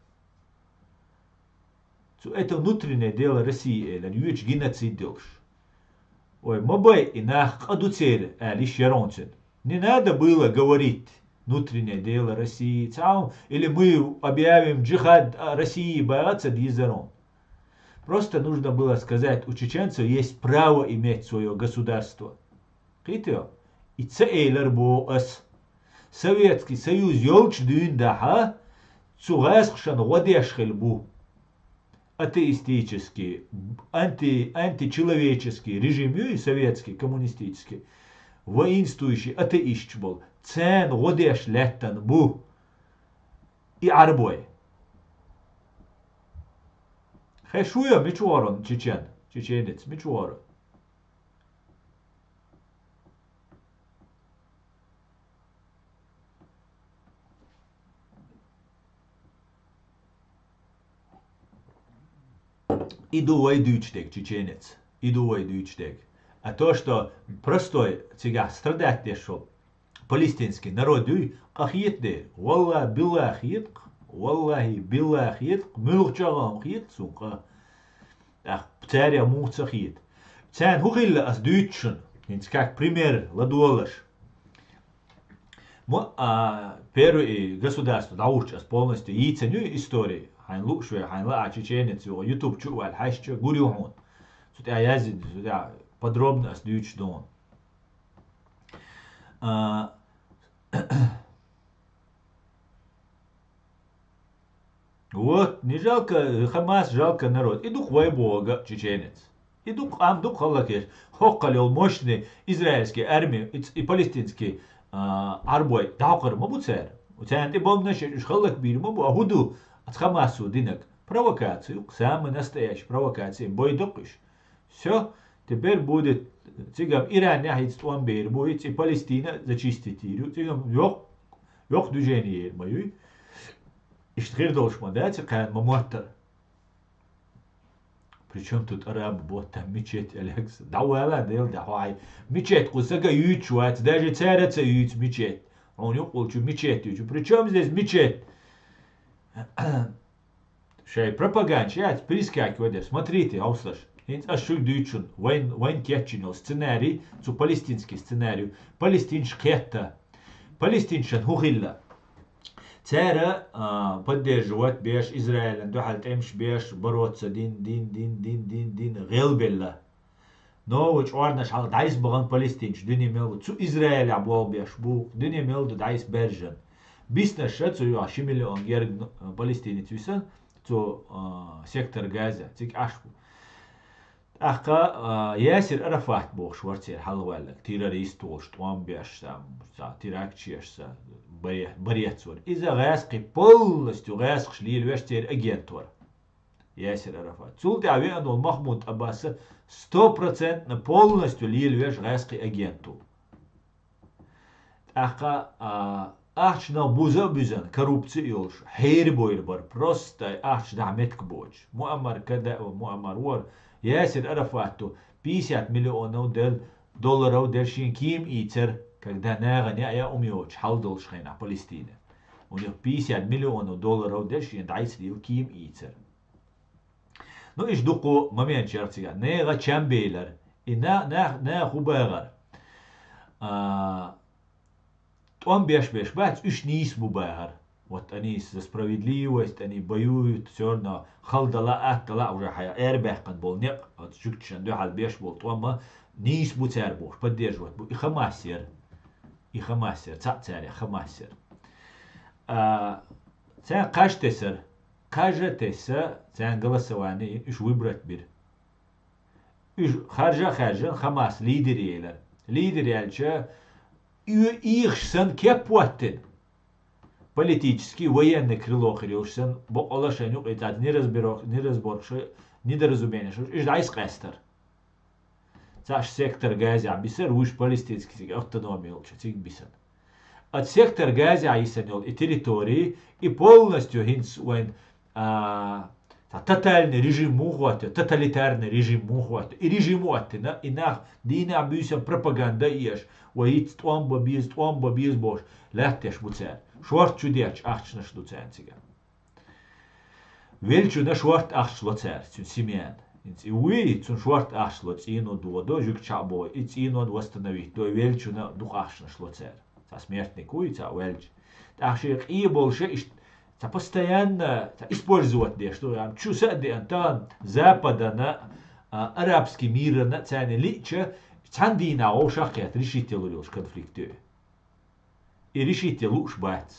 Цу это внутреннее дело России элира, юьйцу геноцид йолуш. Ой, ма бай, и нах къа ду церан, аьлла йиш яра хьуна цуьнан. Не надо было говорить внутреннее дело России, цхьа, или мы объявим джихад, а, России баха ца дезара хьуна. Просто нужно было сказать, у чеченцев есть право иметь свое государство. Кхетий? И ца элира боху ас. Советский Союз йолчу дуьйна дахьа, цу гӀазкхашна гӀо деш хилла бу. Атеистический, анти-, античеловеческий режим юй, советский, коммунистический, воинствующий атеисташ болу, царна гӀо деш лаьттана бу и Ӏарбой. Хеш ву я мича вара чечен, чеченец, мича вара? И ду вай дуьйцуш дерг, чеченец. И ду вай дуьйцуш дерг. А то, что простой цигахь страдать деш волу палестинский народ юй, къа хета дера. Валлахи, биллахи хета-кх. Валлахи, биллахи хета-кх. Муьлха чӀогӀа хета суна къа. ТӀаккха царех муха ца хета? Царна хӀун хилла ас дуьйцу шуна? ХӀинца как пример ладогӀалаш. Мо, а, первый государство дӀахӀуттуш ас полностью йийцина ю истори. Хьайна лууш ве, хьайна лаа чеченец ю, YouTube чу а ваьлла, хьаьшча гур ю хьуна. Цу тӀехь яздина, цу тӀехь подробно ас дуьйцуш ду хьуна. А, Вот, не жалко, Хамас жалко народ. И ду-кх вай боху чеченец. И ду-кх, ам ду-кх хӀаллакеш. ХӀокхал йолу мощный израильский арми, и, и палестинский, а, Ӏарбой дӀахьокхур ма бу цара. Царна тӀе бомбанаш уьш хӀаллакбийр ма бу. А хӀун ду оцу Хамасо динарг? Провокацию, самая настоящая провокация, бойдокх уьш. Всё, теперь будет, цигахь Иранехь хӀинца тӀом бер бу, хӀинца и Палестина зачистить йийр ю, цигахь йоккха, йоккха движение ер ма юй. Иштта хир долуш ма дац, и кхана ма моттара. Причём тут арабы, вот там мечеть, Алекс? ДӀавала, Дела, дӀа хьо хьайн. Мечеть кху сага юьйцуш вац, даже цара а ца юьйцу мечеть. Хьуна юкъулчу мечеть юьйцу. Причём здесь мечеть? Шайн пропаганда яц, прискакивать деш. Смотрите, хьовсалаш. ХӀинца ас шуьга дуьйцу шуна, вайн, вайн кечйина йолу сценарий, цу палестинский сценарий, палестинчу кхетта. Палестинчан хӀун хилла? Цара, а, поддерживать беш, Израилан дуьхьал тӀемаш беш, бороться дин, дин, дин, дин, дин, дин, гӀелбелла. Новый чкъорнаш хьалха дӀайса бахана палестинчу дуьне мел бу. Цу Израилехь болх беш бу, дуьне мел ду дӀайса баьржина. Биснарш а цу юьхь ши миллион герга палестинец висна цу, а, сектор Газа, цига Ӏаш бу. ТӀаккха, а, Ясир Арафат бохуш вара церан хьалхаваьлларг, террорист волуш, тӀом беш, там, цхьа теракт еш, цхьа баре-, барец вара. Иза гӀаьскхи полностью гӀаьскхаш лелавеш церан агент вара. Ясир Арафат. Цул тӀаьхьа веана волу Махмуд Аббаса стопроцентно полностью лелавеш гӀаьскхи агент ву. ТӀаккха, а, ахчанах буза а буьзна, коррупци а йолуш, хьерабойр бара, просто ахча дахьа меттиг боцуш. Муаммар Када-, Муаммар вара, Ясир Арафату пятьдесят миллионов дел, долларов дел шен кийма ийцар, когда нахана яа яа хӀума йоцуш, хьал долуш хенахь Палестина. У них пятьдесят миллионов долларов дел шен дӀайца дийла кийма ийцар. Ну, иштта дуккха моменташ яра цигахь. Нехан чам белар. И на-, нах-, наха хӀун бахара? А, тӀом беш-беш бац, уьш нийса бу бахара. Вот они за справедливость, они воюют, всё равно хала дала а, атта дала а уже хьайн эр баьккхина болу некъ, оцу жуьгташна дуьхьал беш болу тӀом а нийса бу цара бохуш, поддерживать бу. И Хамас яра. И Хамас яра, цхьаъ царех Хамас яра. А, царна кхаж тесара. Кхаж а тесса, царна голосование йина, уьш выбрать бира. Уьш харжа а хаьржина, Хамас лидер елира. Лидер яьлча, оь-, ийхаш санна кеп хӀоттина. политический, военный крыло хир йолуш санна, бокъала шайн юкъе цхьацца неразберо-, неразборкаш, недоразуменеш, уж дӀасакъаьстар. Цхьаъ сектор Газехь бисар, вуьш палестинский цига автономия йолчу цига бисар. Оцу сектор Газехь йисина йолу и территории, и полностью хӀинца вайн, а, цхьа тотальный режим муха хӀоттайо, тоталитарный режим муха хӀоттайо. И режим а хӀоттийна, и нах дийнахь буьйсанна пропаганда а еш, вай хӀинца тӀом бан беза, тӀом бан беза бохуш, латтош бу цара. Шортта чу детташ ахчанаш ду царна цигахь. Веллачунна шортта ахча ло цара, цуьнан семьяна. ХӀинца и вуй, цунна шортта ахча ло, цӀенош дохадо, жуьгташа а боху, и цӀенош восстановить до, веллачунна дукха ахчанаш ло цара. Цхьа смертник вуй, цхьаъ ваьлча. ТӀаккха шен къен болуш иштта цхьа постоянно, цхьа использовать деш ду, ам чу са а деана, тахана Западана, а, арабский мирана царна лиъча, цхьана дийнахь вовшах а кхетта решить ялур йолуш конфликт ю. И решить ян лууш бац.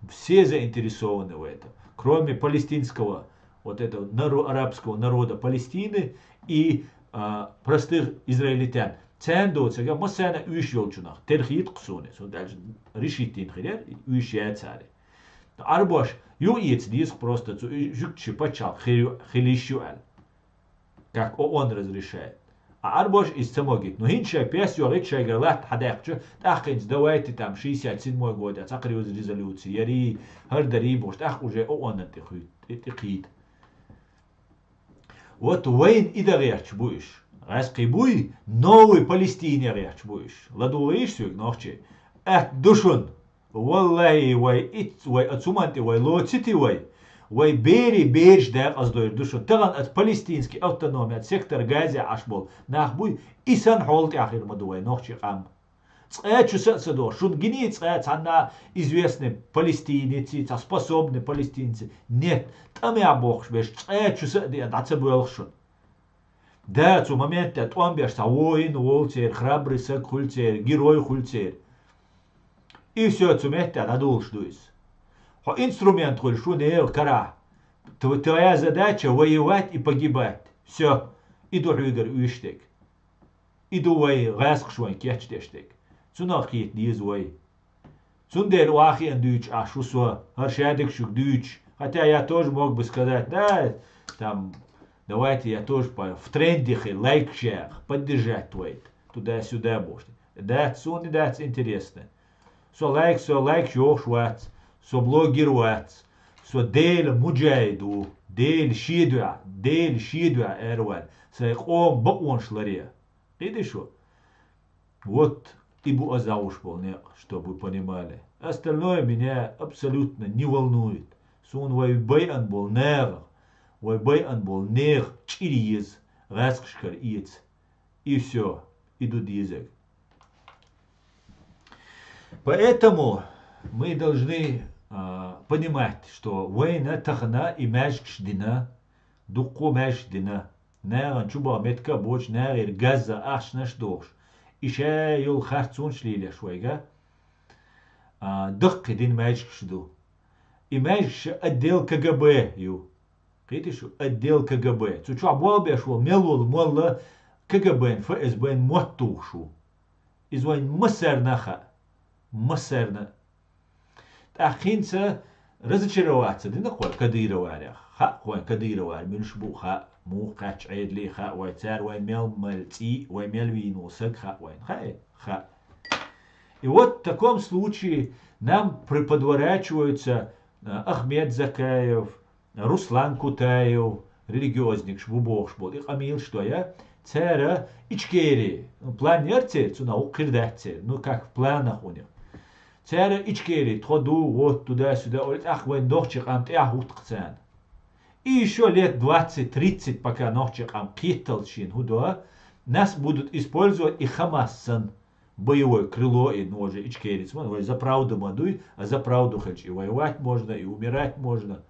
Все заинтересованы в этом, кроме палестинского, вот этого наро-, арабского народа Палестины и, а, простых израильтян. Царна доцург массарна а уьш йолчунах, терхийта-кх суна, цунна аьлча решить йина хир яра, уьш яцара. Ӏарбош юха эца деза-кх просто цу жуьгташийн пачхьалкх хир ю, хила йиш ю аьлла. Как ООН разрешает. А Ӏарбоша иза ца могийта. Ну, хӀинца шайн пес йохийта шайгара латта хьадаьккхича, тӀаккха хӀинца давайте там шестьдесят седьмой годехь цхьа кхин веза резолюци ярий, хӀара дарий бохуш, тӀаккха уже ООН-ан тӀе хуьйта, тӀе, тӀе кхийта. Вот вайна и дан гӀерташ бу уьш. ГӀаьскхий буй, новый Палестине гӀерташ бу уьш. ЛадугӀийша соьга, нохчий? Атта ду шуна! Валлахи, вай итт, вай оцу хӀуманна тӀе вай лоцийти вай. Вай берийн бераш декъаза дойр ду шуна. Тахана оцу палестинский автономия, оцу сектор Газехь Ӏаш болу нах буй, и санна хьол тӀехь хир ма ду вай нохчийн къам. Цкъа чу са а ца дохуш, шуна гиний цкъа цхьанна известный палестинеций, цхьа способный палестинеций? Нет, тӀамехь бохкуш берш цкъа чу са а деана дӀа ца боьлху шуна. Да, цу моментехь тӀом беш цхьа воин волу церан, храбрый саг хуьлу церан, герой хуьлу церан. И всё, цу меттехь дӀадолуш ду иза. Хьо инструмент хуьлуш ву нехан карахь. Тв-, твоя задача воевать и погибать. Всё. И ду хьоьгара уьш дерг. И ду вай гӀаьскхаша вайн кечдеш дерг. Цунах кхета деза вай. Цундела охьахиъна дуьйцуш Ӏаш ву со, хӀара шадерг шуьга дуьйцуш. Хотя я тоже мог бы сказать, да, там, давайте я тоже по, в тренде хила, лайкаш яха, поддержать вайта, туда-сюда бохуш. Дац, суна и дац интересно. Со лайк, со лайкаш йохуш вац, со блогер вац, со Делан муджахид ву, Делан шен дуьхьа, Делан шен дуьхьа араваьлла, сайн къоман бакъонаш ларъян. Кхетий шу? Вот и бу аса дӀахьош болу некъ, чтобы вы понимали. Остальное меня абсолютно не волнует. Суна вай байъина болу нахах, вай байъина болу нехан чӀир еза, гӀаьскхашкара эца. И всё, и ду дезарг. Поэтому мы должны, а, понимать, что вайна тахана и маьждигаш дина, дуккха маьждигаш дина, нахана чу баха меттиг а боцуш, нахера газза ахчанаш а дохуш, и ша йолу харцонаш лелош вайга, а, даккхий дина маьждигаш ду. И маьждигаш отдел КГБ ю. Кхетий шу, отдел КГБ. Цу чохь болх беш волу мел волу молла КГБ-н, ФСБ-н мотт тухуш ву. Иза вайн массарна а хаьа. Массарна а. ТӀаккха хӀинца разочароваться дина-кх вай кадыровцарех. Хаьа-кх вайн кадыровцы муьлш бу, хаьа, муха кхаьчча Ӏедале, хаьа вайн, цара вайн мел, мел цӀий, вай мел вийна волу саг хаьа вайн. Хаьий? Хаьа. И вот в таком случае нам при-, подворачиваются, а, Ахмед Закаев, Руслан Кутаев, религиозникаш бу бохуш болу и къамелаш дой, цара Ичкери, ну, план яра церан, цунах вукху хир дац церан, ну, как в планах у них. Цара Ичкери тхо ду, вот, туда-сюда, олий, тӀаккха вайн нохчийн къам тӀехьа хӀутту-кх царна. И ещё лет двадцать-тридцать, пока нохчийн къам кхетталц шена хӀун до, нас будут использовать и Хамас санна. Боевое крыло и, ну, уже Ичкерийца ма, вай за правду ма дуй, а за правду хилча и воевать можно, и умирать можно.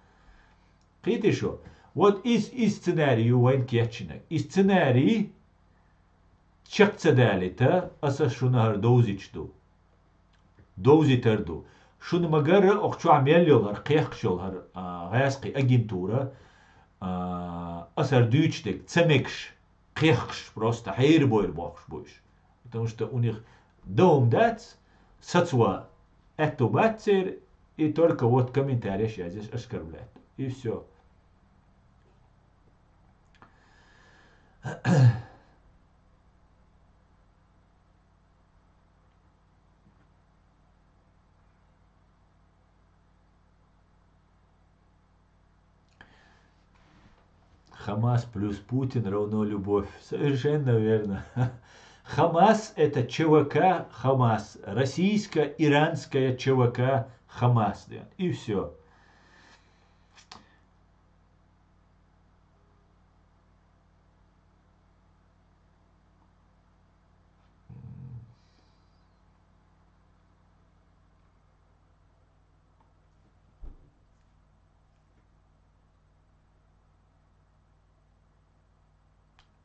Кхетий шу? Вот и, и сценарий ю вайн кечйинарг. И сценарий чекх ца далийта, аса шуна хӀара довзуьйтуш ду. Довзуьйтур ду. Шуна ма-гарра, окху чохь мел йолу хӀара кхехкаш йолу хӀара, а, гӀаьскхи агентура, а, аса хӀара дуьйцуш дерг ца мегаш, кхехкаш, просто хьеран-бойран бохкуш бу уьш. Потому что у них дан хӀума дац, сацо аьтто бац церан, И только вот комментарий я здесь оскорбляет. И все. Хамас плюс Путин равно любовь. Совершенно верно. Хамас — это Ч В К Хамас, российско-иранская Ч В К Хамас. И все.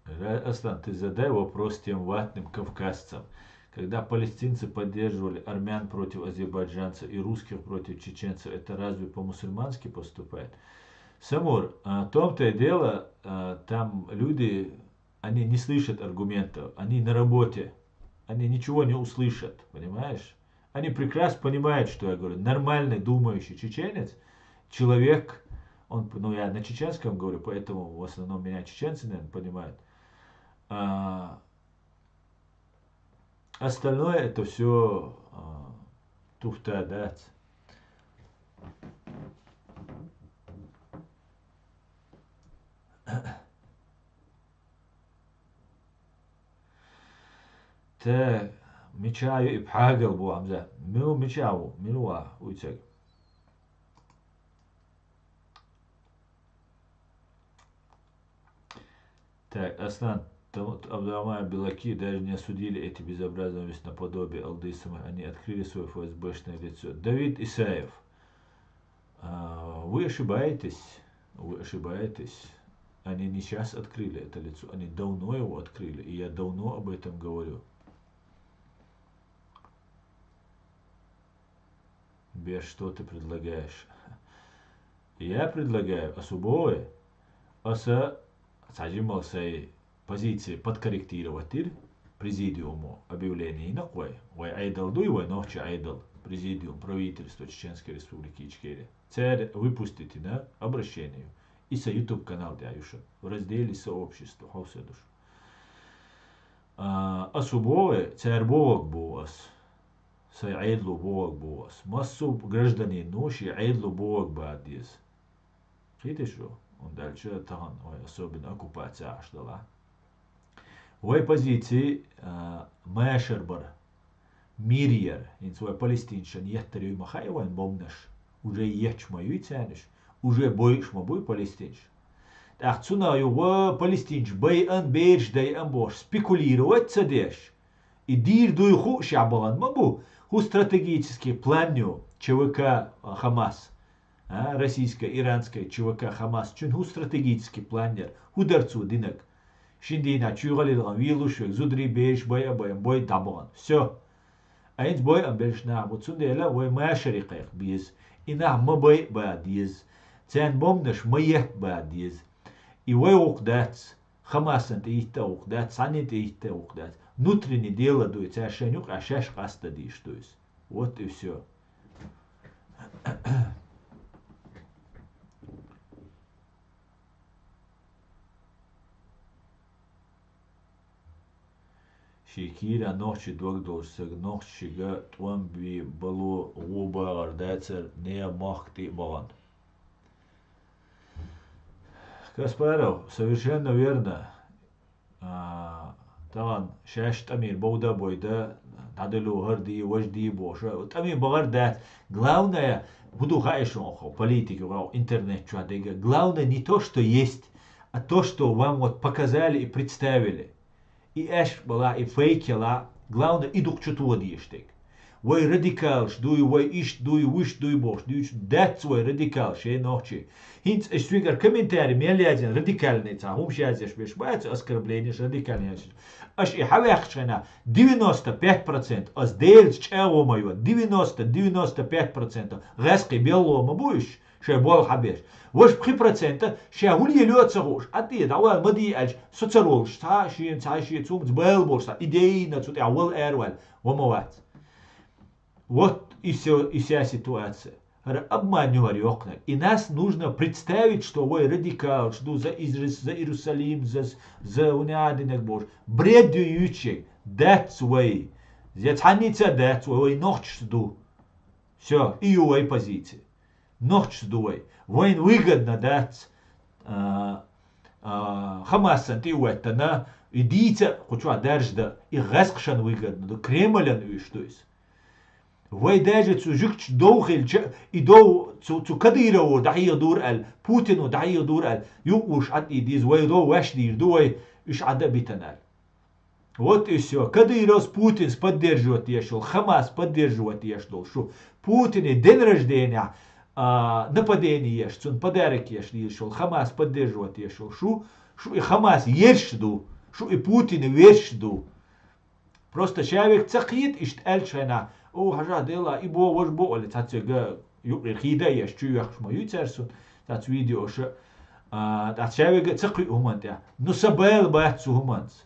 Ра- Аслан, ты задай вопрос тем ватным кавказцам. Когда палестинцы поддерживали армян против азербайджанцев и русских против чеченцев, это разве по-мусульмански поступает? Самур, а, в том-то и дело, а, там люди, они не слышат аргументов, они на работе, они ничего не услышат, понимаешь? Они прекрасно понимают, что я говорю. Нормальный думающий чеченец, человек, он, ну, я на чеченском говорю, поэтому в основном меня чеченцы, наверное, понимают. А остальное это все туфта, да. Так, мича ю и пхьагал бу Хамза. Мил мича ву, мил ва, уйцаг. Так, Аслан, там вот Абдурахман Белаки даже не осудили эти безобразные весь наподобие Алдысама. Они открыли свое Ф С Б-шное лицо. Давид Исаев. А, вы ошибаетесь, вы ошибаетесь. Они не сейчас открыли это лицо, они давно его открыли, и я давно об этом говорю. Беш, что ты предлагаешь? Я предлагаю особое, аса сажимал сай позиция подкорректировать дир, президиуму объявление инаквай, вай айдал дуй, вай нохчи айдал, президиум, правительство Чеченской Республики Ичкерия. Царь выпустите на обращение. И са YouTube канал дяюша. В разделе сообщества, ховседуш. А, особое, царь бовак бу ас. Сай айдлу бовак бу ас. Массу гражданин нуши айдлу бовак бадис. Хитишу, он дальше тахан, ой, особенно оккупация аш дала. Вай позиции, а, машар бар. Мир яр, инц вай палестинчан яттар юй ма хай вайн бомнаш. Уже ечма юй цяниш, уже бойш ма буй палестинч. Так цуна ю ва палестинч бай ан берш дай ан бош спекулировать ца деш. И дир дуй ху шабалан ма бу, ху стратегический план ю Ч В К Хамас. А, российско-иранская Ч В К Хамас чун ху стратегический планер, ху дарцу динак. Шиндина чуйгалилган вилушвек, зудри беш бай а бай, бай дабган. Всё. Айнц бай а беш на, вот цундела вай машари кайх биз. Ина ма бай ба диз. Цен бомнаш ма ет ба диз. И вай ук дац. Хамасан те итта ук дац, сани те итта ук дац. Внутренний дело дуй, ця шенюк, а шеш каста диш дуйс. Вот и всё. Ши кийра нохчи дог долуш саг нохчига тӀом би балу гӀо багӀар дацар, не махк тӀи багӀан. Каспаров, совершенно верно. А, тагӀан шаьш тӀамир бовда бойда, дӀадалу хӀар ди, важ ди боша. ТӀами багӀар дац. Главное, буду хаишун охо, политики, вау, интернет чуа дега. Главное не то, что есть, а то, что вам вот показали и представили. И эш бала, и фейк яла, главное, и дук чу туа диештек. Вай радикалш дуй, вай ишт дуй, вуш дуй бохш дуйч, дац вай радикалш, э, нохчи. Хинц эш свигар комментарий мел язин радикальный ца, хумш язеш беш бац, оскорбление ж радикальный язеш. Аш и хавяхчена, девяносто пять процентов, аз делц чаво моё, девяносто, девяносто пять процентов, гъаски белло ма буйш, шай бол хабеш. Ваш пхи процента ша хулиелё ца хуш. А ти давал мади аж соцаролш, ца шиен, ца шиен, цумц бел болш, ца идейна цу тя вал эрвал, ва ма вац. Вот и всё, и вся ситуация. ХӀара обман ю хӀара йоккханарг. И нас нужно представить, что вай радикалаш ду, за Изрис-, за Иерусалим, за, за униадинаг бош. Бред ю юьйцуш. Дац вай. Я цхьанница дац вай, вай нохчаш ду. Всё, и ю вай позиция. Нохчаш ду вай. Вайн выгодно дац, а, а, Хамасан тӀе а веттана, и дийца кху чохь даржа дан, и гӀаскхашан выгодно ду, Кремлан уьш ду иза. Вай даже цу жуьгташ дов хилча, и дов цу, цу Кадырову дӀахьеха дура аьлла, Путину дӀахьеха дура аьлла, юкъуш Ӏад и деза, вай дов ваьш дийр ду вай, уьш Ӏад а битана аьлла. Вот и всё. Кадыровс Путинс поддерживать еш йолу, Хамас поддерживать еш долу шу. Путине день рождения, а, нападение еш, цунна подарок еш лийш йолу, Хамас поддерживать еш йолу шу. Шу и Хамас ерш ду, шу и Путин верш ду. Просто ша вега ца кхета иштта аьллачу хенахь, о, хьажа, дела, и бо, важа бо, оле, цхьацца вега юкъера хийда а еш, чу йоьхуш ма ю цаьрсун, цаьрца видеоша, а, тӀаккха ша вега ца кхуьу хӀуманна тӀехь. Ну, сан бала бац цу хӀуманца.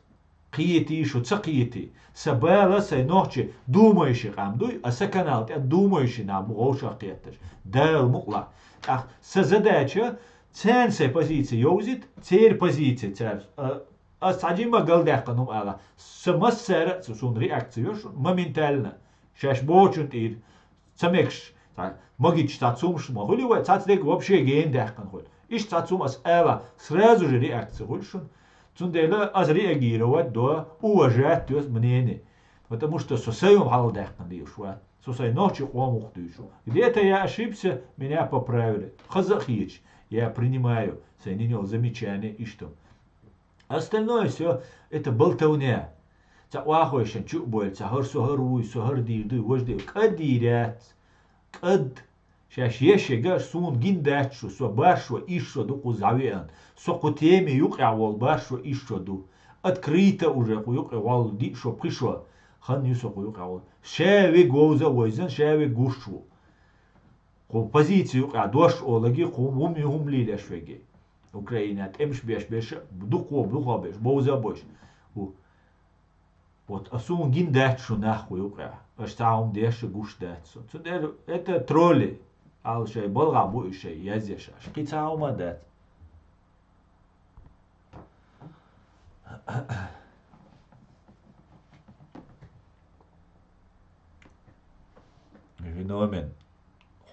Кхетий шу, ца кхетий. Сан бала сайн нохчи думающий къам дуй, а сан канал тӀе думающий нах бу вовшах кхетташ. Дала мукъалахь. ТӀаккха сан задача, церан сайн позиция йовзийта, церан позиция цаьрца, а, Ас цхьа жимма галдаьккхина хӀума ала. Сан массара а цу суна реакция йо шуна, моментально. Шаьш бохучун тӀера ца мегаш, цхьа магича цхьа цумаш ма хуьлу вай, цхьацца дерг вообще гена даьккхина хуьлу. Иштта цхьа цум ас ала, сразу же реакция хуьлу шуна. Цундела ас реагировать до, уважать до мнение. Потому что со сайн хӀума хьалха даьккхина дийш вац. Со сайн нохчи къомах дуьйшу. Где-то я ошибся, меня поправили. Хаза а хеташ, я принимаю сайн йина йолу замечание иштта. Остальное всё это болтовня. Цхьа охьахойшан чу а бойла, цхьа хӀара со хӀара вуй, со хӀара дийр дуй, важа дийр. КӀад дийр яц. КӀад. Шаьш еш ега, суна гина дац шу, со бархӀ шо, исс шо ду кхуза дӀавеана. Со кху теме юкъехь волу бархӀ шо, исс шо ду. Открыто уже кху юкъе волу диъ шо, пхи шо. Хан ю со кху юкъехь волу. Ша вега вовза а войзан, ша вега гуш ву. Кху позици юкъехь дош олаги, кху хӀума ю хӀума лелаш веги. Украина тӀемаш беш берш, дукхо, дукхо берш, бовза а бойш. Ху. Вот, а суна гина дац шу нах кху юкъехь. Аша цхьа хӀума деш а гуш дац суна. Цундела это тролли. Ала шай балгӀахь бу уьш шай, язъеш аша. Кхин цхьа хӀума дац. Виновен.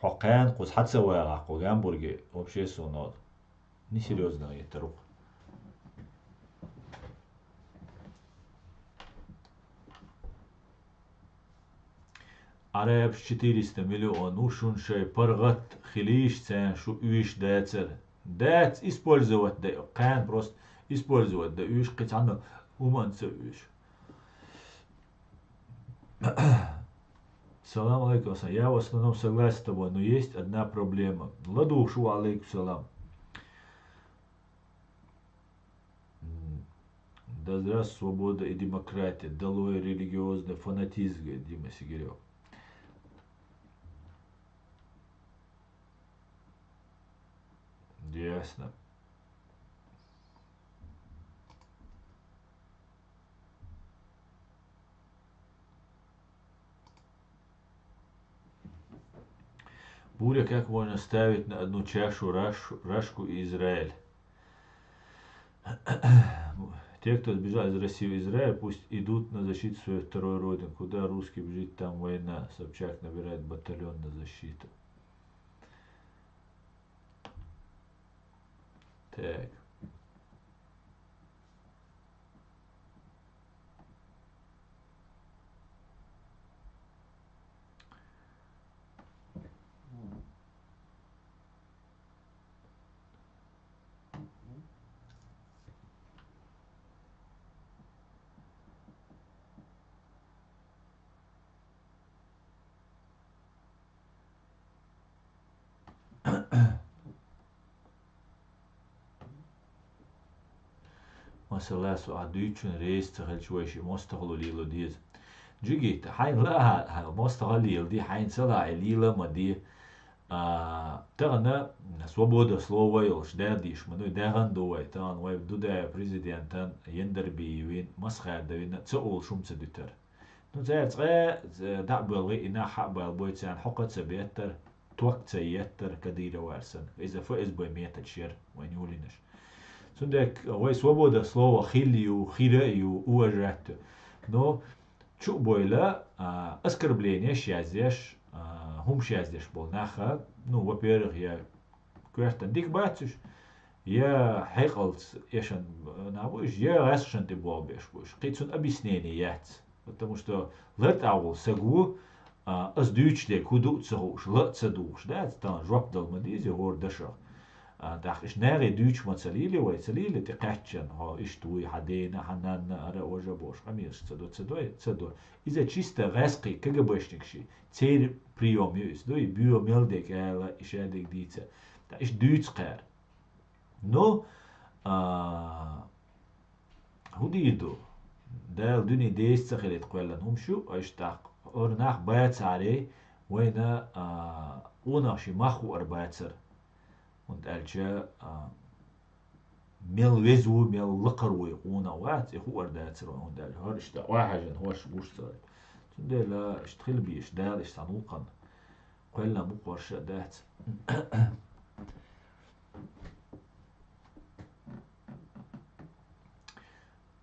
Хьо кхана кхуза хьа ца вагӀахь, кху Гамбурге вообще суна несерьёзно гӀеттар ву-кх. Арабаш четыреста миллион ву, шун шай паргӀат хилийша, царна шу уьйш дацара. Дац, использовать дан, кхана просто использовать дан уьйш, кхин цхьанна хӀуманца уьйш. Салам алейкум, Асан. Я в основном согласен с тобой, но есть одна проблема. ЛадугӀуш ву, алейкум салам. М, да здравствует свобода и демократия, долой религиозный фанатизм, говорит Дима Сигарев. Ясно. Буря, как можно ставить на одну чашу Раш-, Рашку и Израиль? Те, кто сбежал из России в Израиль, пусть идут на защиту своей второй родины. Куда русский бежит, там война. Собчак набирает батальон на защиту. Так. Масала, со ахь дуьйцучун реза ца хилча, вай шиъ мостагӀалла лело деза. Джигит, хьайна лаахь, мостагӀалла леладе, хьайна ца лаахь, лела а ма де. А, тахана свобода слова йолуш, да дийш ма ду, дагӀан ду вай, тахана вай Дудаев президентан, Яндарбиевин, Масхадовина ца олуш хӀума ца дуьтар. Ну, цара цкъа, э, дӀа а боьлгӀий, и нах хьа а балбой, царна хьокха а ца беттара. ток ца еттара Кадыровар санна. Иза ФСБ методаш яра вайн юлинаш. Цундела вай свобода слова хилла ю, хира а ю, уважать а ю. Но чу а бойла, а, оскорбленеш яздеш, а, хӀумаш яздеш бола наха, ну, во-первых, я коьртана дика бац уж, я хьекъалца эшна нах бу уж, я гӀаскхашна тӀе болх беш бу уж. Кхин цунна объяснение яц. Потому что лартӀагӀа волу саг ву, а, ас дуьйцуш дерг хӀун ду а ца хууш, ла а ца духуш, да, тахана жоп дала ма деза хӀора дашах. А, тӀаккха иштта нахе дуьйцуш ма ца лелий вай, ца лелий тӀе кхаьччан, хьо иштта вуй, хьан дена, хьан нанна, ара а, важа а бохуш, къамелаш ца до, ца дой, ца до. Иза чисто гӀаьскхий КГБшникаш, церан приём ю иза, дуй, боьха мел дерг ала, и шадерг дийца. ТӀаккха иштта дуьйцу кхара. Ну, а, хӀун дийр ду? Дала дуьне деза ца хилийта кхоьллина хӀумаш ю, аша тӀаккха хӀора нах бацахьара, вайна, а, къонах ши мах хуур бацара. ХӀунда аьлча, а, мел веза ву, мел лакхара ву и къонах вац, и хуур дацара вайн, хӀунда аьлча хӀорш тӀе охьажжина хӀорш гуш ца хилла. Цундела иштта хила безаш, Дала иштта цхьана гӀуллакхана кхоьллина бу, кхоьруш а дац.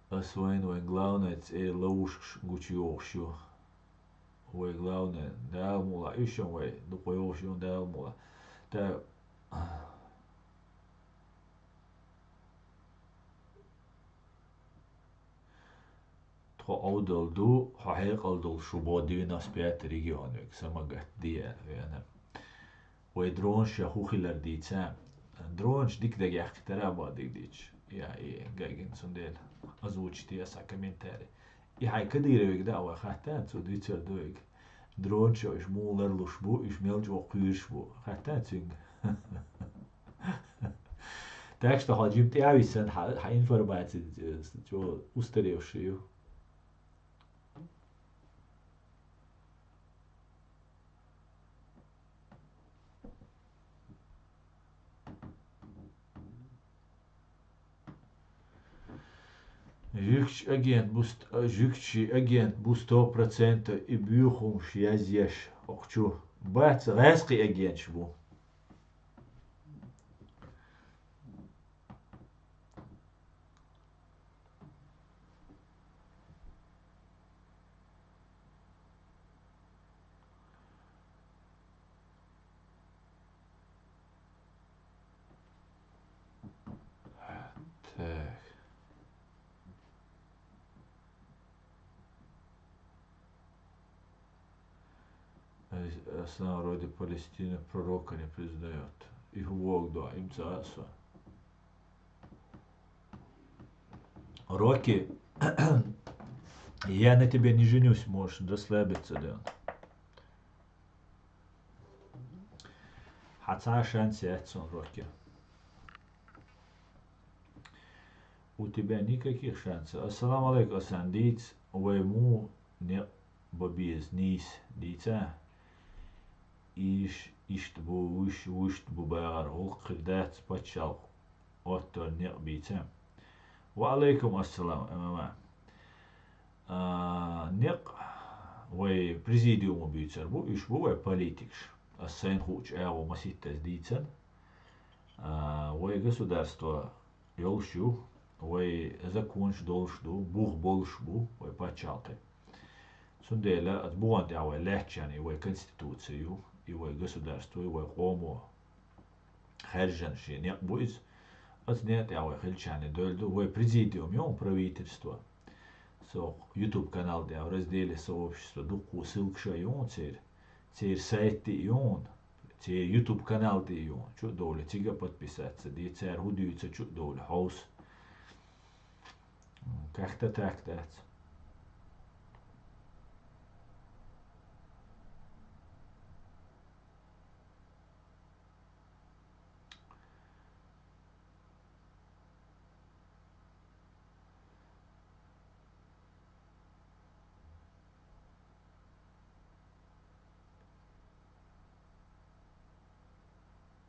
Ас вайн, вайн главное цӀера ловушкаш гучуйохуш ю. Вай главное, Дала мукъ лахь, уьш а вай дукха йохуш ю, Дала мукъ лахь. Та Тхо Ӏовдал ду, хьо хьекъал долуш ву боху девяносто пятый регион вега, самагат де аьлла веана. Вай дронаш ша хӀун хилар дийца? Дронаш дика дагахь кхитара а боху диг дийча. Я, и гагина цундела озвучить де аса комментарий. И хьайн Кадыровга да а вай хатта, цо дуьйцур ду вега. Дронаш уьш муха ларлуш бу, уьш мел чӀогӀа кхуьйсуш бу. Хатта цуьнга. Так что хьо жима тӀе а висина, хьан, хьан информаци, э, чӀогӀа устаревший ю. Жуьгтачу агент бу ст-, жуьгтачу агент бу сто процентов и боьха хӀумаш язъеш окху чу. Бац, гӀаьскхи агенташ бу. Так. Ас-, Аслан вроде Палестина пророка не признаёт. И хӀун боху до, им ца а со. Рокки, я на тебе не женюсь, можешь расслабиться, да. Хьан цхьа а шанс яц цунна, Рокки. У тебя никаких шансов. Ассаламу алейкум, Асан. Дийца, вай муха некъ бан беза нийса, дийца? Иш, иштта бу, вуьш, вуьшта бу бахар, гӀуллакх хир дац пачхьалкх оттор некъ бийца? Ва алейкум ассалам, М М А. А, некъ вай президиума буьйцур бу, уьш бу вай политикаш. Ас сайна хуучу агӀо маситтаза дийцина. А, вай государство йолуш ю, вай законаш долуш ду, бух болуш бу вай пачхьалкхе. Цундела аса бухана тӀехь вай лаьттачарна и вай конституция ю, и вай государство, и вай къомо хаьржина шен некъ бу иза. Аса некъа тӀехь вай хилчарна довла ду, вай президиум ю, правительство. Со YouTube канал тӀехь в разделе сообщества дуккха ссылкаш а ю церан, церан сайт тӀе а ю, церан YouTube канал тӀе а ю, чу а довла, цига а подписаться де, цара хӀун дуьйцу чу а довла хьовса. Как-то так дац.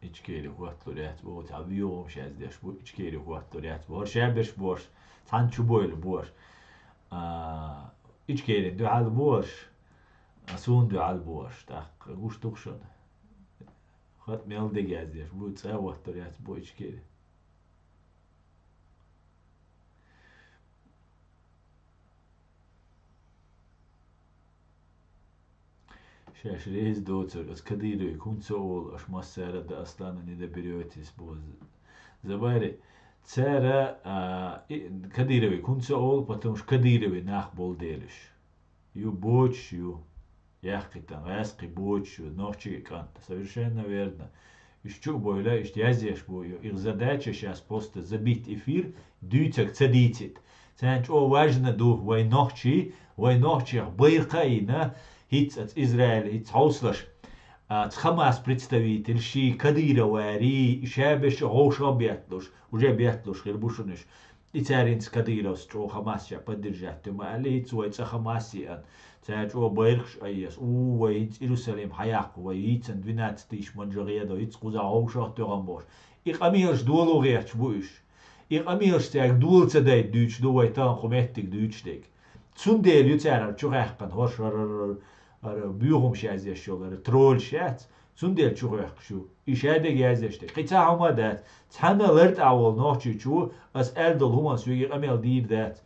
Ичкери хӀотталур яц боху, цхьа виогӀам шаьз деш бу, Ичкери хӀотталур яц боху. ХӀара шаберш бош, цхьана чу бойла бош. А, Ичкерин дуьхьал бош, а, суна дуьхьал бош. ТӀаккха гуш ду-кх шуна. Хатта мел дегазеш бу, цӀа ваттар яц бу ичкери. Шаьш реза доцург, ас Кадырове хӀунда ца олу, аш массара а Дагъастана не доберётесь боза. Забари, цара, а, и, Кадырове хӀунда ца олу, потому что Кадырове нах болу делаш. Ю бочуш ю. Яхкхийтан, гӀаьскхи бочуш ю, нохчий кӀант. Совершенно верно. Уьш чу а бойла, иштта язъеш бу ю. Их задача щас просто забить эфир, дуьйцург ца дийцийта. Царна чӀогӀа важна ду вай нохчий, вай нохчех байракх а йина, хӀинца оцу Израиль, хӀинца хьовсалаш, а, оцу Хамас представитель, ши Кадыров вари, ша берш а вовшах а бетталуш, уже бетталуш хир бу шуна уьш. И цаьрца Кадыровс чӀогӀа Хамас ша поддержать ду ма аьлла, хӀинца вай цӀа Хамас еана. Цара чӀогӀа байракхаш айъеш, у, вай хӀинца Иерусалим хьаяккха, вай йийцан двенадцать тысяч манжа гӀедо, хӀинца кхузахь вовшах а тоьхна бохуш. И къамелаш доло гӀерташ бу уьш. И къамелаш цаьрга дола ца дайта дуьйцуш ду вай тахана кху меттиг дуьйцуш дерг. Цундела ю цара чухьаькхна хӀорш хӀара, хӀара, хӀара буьйхамаш язъеш йолу, хӀара троллаш яц. Цундела чухьоькхуш ю. И шадерг язъеш дерг. Кхин цхьа хӀума дац. Цхьанна лартӀехь волу нохчичо, ас аьлла долу хӀуманна соьга и къамел дийр дац.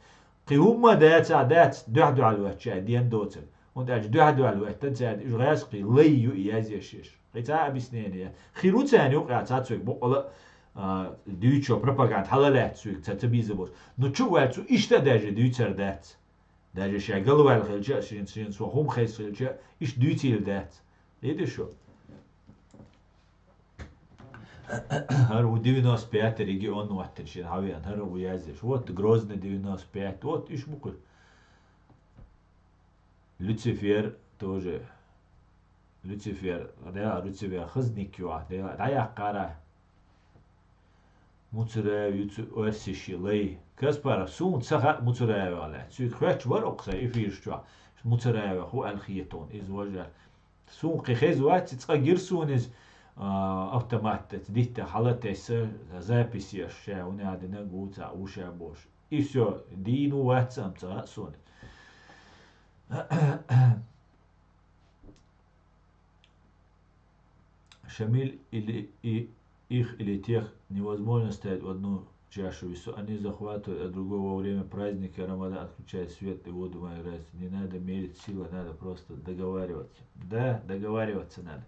Кхин хӀумма дацахь дац, дуьхь-дуьхьал хӀоьттича ден доцург. ХӀунда аьлча дуьхь-дуьхьал хӀоьттан цаьрга уьш гӀаьскхий лай ю и язъеш еш. Кхин цхьа а объяснение. Хир ву царна юкъахь цхьа цуьнга боккъала а, а, дуьйцучо пропаганда хьала лаьцна цуьнга ца, ца бийза болуш. Ну чу а ваьлла цо иштта а даже дуьйцур дац. Даже ша галваьлла хилча а, шен, шен со хӀума хезна хилча а, иштта дуьйцийла дац. Иди шу. ХӀара ву девяносто пятый регион ваттина шен хьавеана, хӀара ву язъеш. Вот Грозный девяносто пять, вот уьш бу кхуьй. Люцифер тоже. Люцифер, да, Люцифер хазник ю ахь, да, дӀаяккхара. Муцураев ю цу оьрсиши лай. Каспаров, суна ца хаьа Муцураевах лаьцна. Цуьнга хоьттуш вара окху сайн эфираш чохь, Муцураевах ву аьлла хета хьуна, иза важа. Суна кхин хеза вац, цкъа гира суна иза, а, автомат тӀе дитта хьала тесса, запись еш, ша хӀун а дина, гуца а ву ша бохуш. И всё, дийна ву вац, амма ца хаьа суна. Шамиль, или и-, их, или тех невозможно ставить в одну чашу весов. Они захватывают, а другой во время праздника Рамадан отключает свет и воду, май раз. Не надо мерить силой, надо просто договариваться. Да, договариваться надо.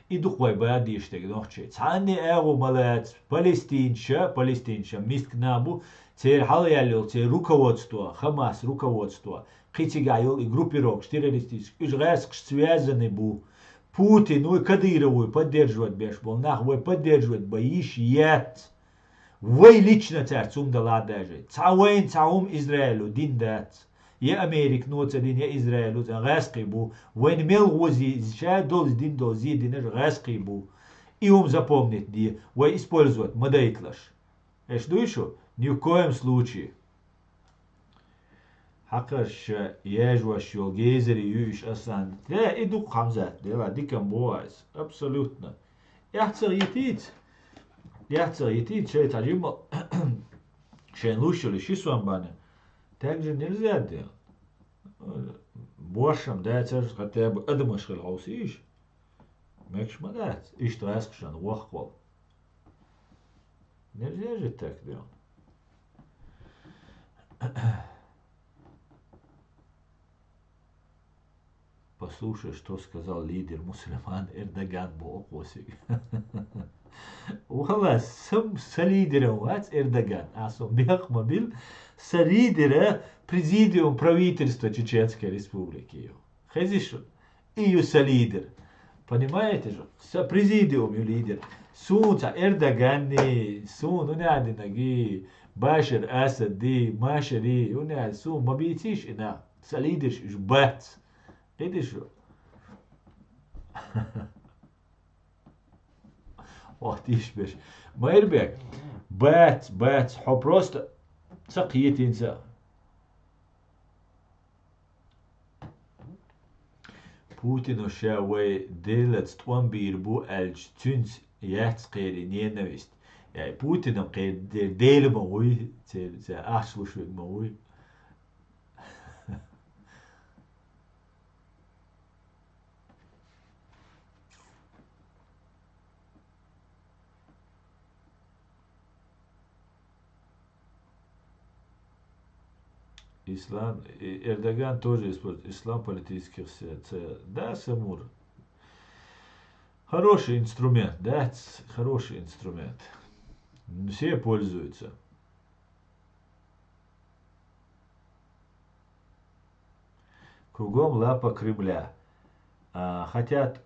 И дукха вай бан дийш дерг нохчий. Цхьанне агӀо ма лаца. Палестинча, палестинча миска набу, церан хьалаяьлла йолу, церан руководство, Хамас руководство, кхин цигахь йолу и группировкаш террористический, уьш гӀаьскхаш связаны бу. Путин вуй, Кадыров вуй поддерживать беш болу нах вай поддерживать бан йиш яц. Вай лично цаьрца хӀума дала а даже. Цхьа вайна цхьа хӀума Израило дин дац. Я Американо ца дина, я Израило ца, гӀаьскхий бу. Вайна мел гӀо зи, ша долу дин долу зе динарш гӀаьскхий бу. И хӀума запомнить де, вай использовать ма дайталаш. Эш дуй шу? Ни в коем случае. Хьакхарш ша ежваш йолу гейзери ю уьш асан. Де, и дукха Хамзат, дела, дикан бу ас. Абсолютно. Эхь ца йитийца. Эхь ца йитийца, шайта жимма шайн луш йолу ши сон бана. Так же нельзя делать. Бошам дацар, хотя бы адамаш хила хьовсийша. Мегаш ма дац, иштта гӀаьскхашан ваххавал. Нельзя же так делать. Послушай, что сказал лидер мусульман Эрдоган боху кхосиг. Валла, сам, са лидерам вац Эрдоган. А со бехк ма бил, са лидера президиум правительства Чеченской Республики ю. Хезиш шу? И ю са лидер. Понимаете же? Са президиум ю лидер. Суна ца Эрдоганни, суна унадинаги, Башар Асадди, Машари, уна суна ма бийцийш и нах. Са лидерш уьш бац. Кхидиш шу? Охтиш беш. Майрбек, бац, бац, хьо просто ца кхетийна ца. Путину ша вай Делаца тӀом бийр бу аьлча, цуьнца яц кхерий ненависть. Яй, Путинам кхерий Дела ма вуй, церан, церан ахча луш верг ма вуй. Ислам, и Эрдоган тоже использует ислам политических целей. Да, Самур. Хороший инструмент, да, ц-, хороший инструмент. Все пользуются. Кругом лапа Кремля. А, хотят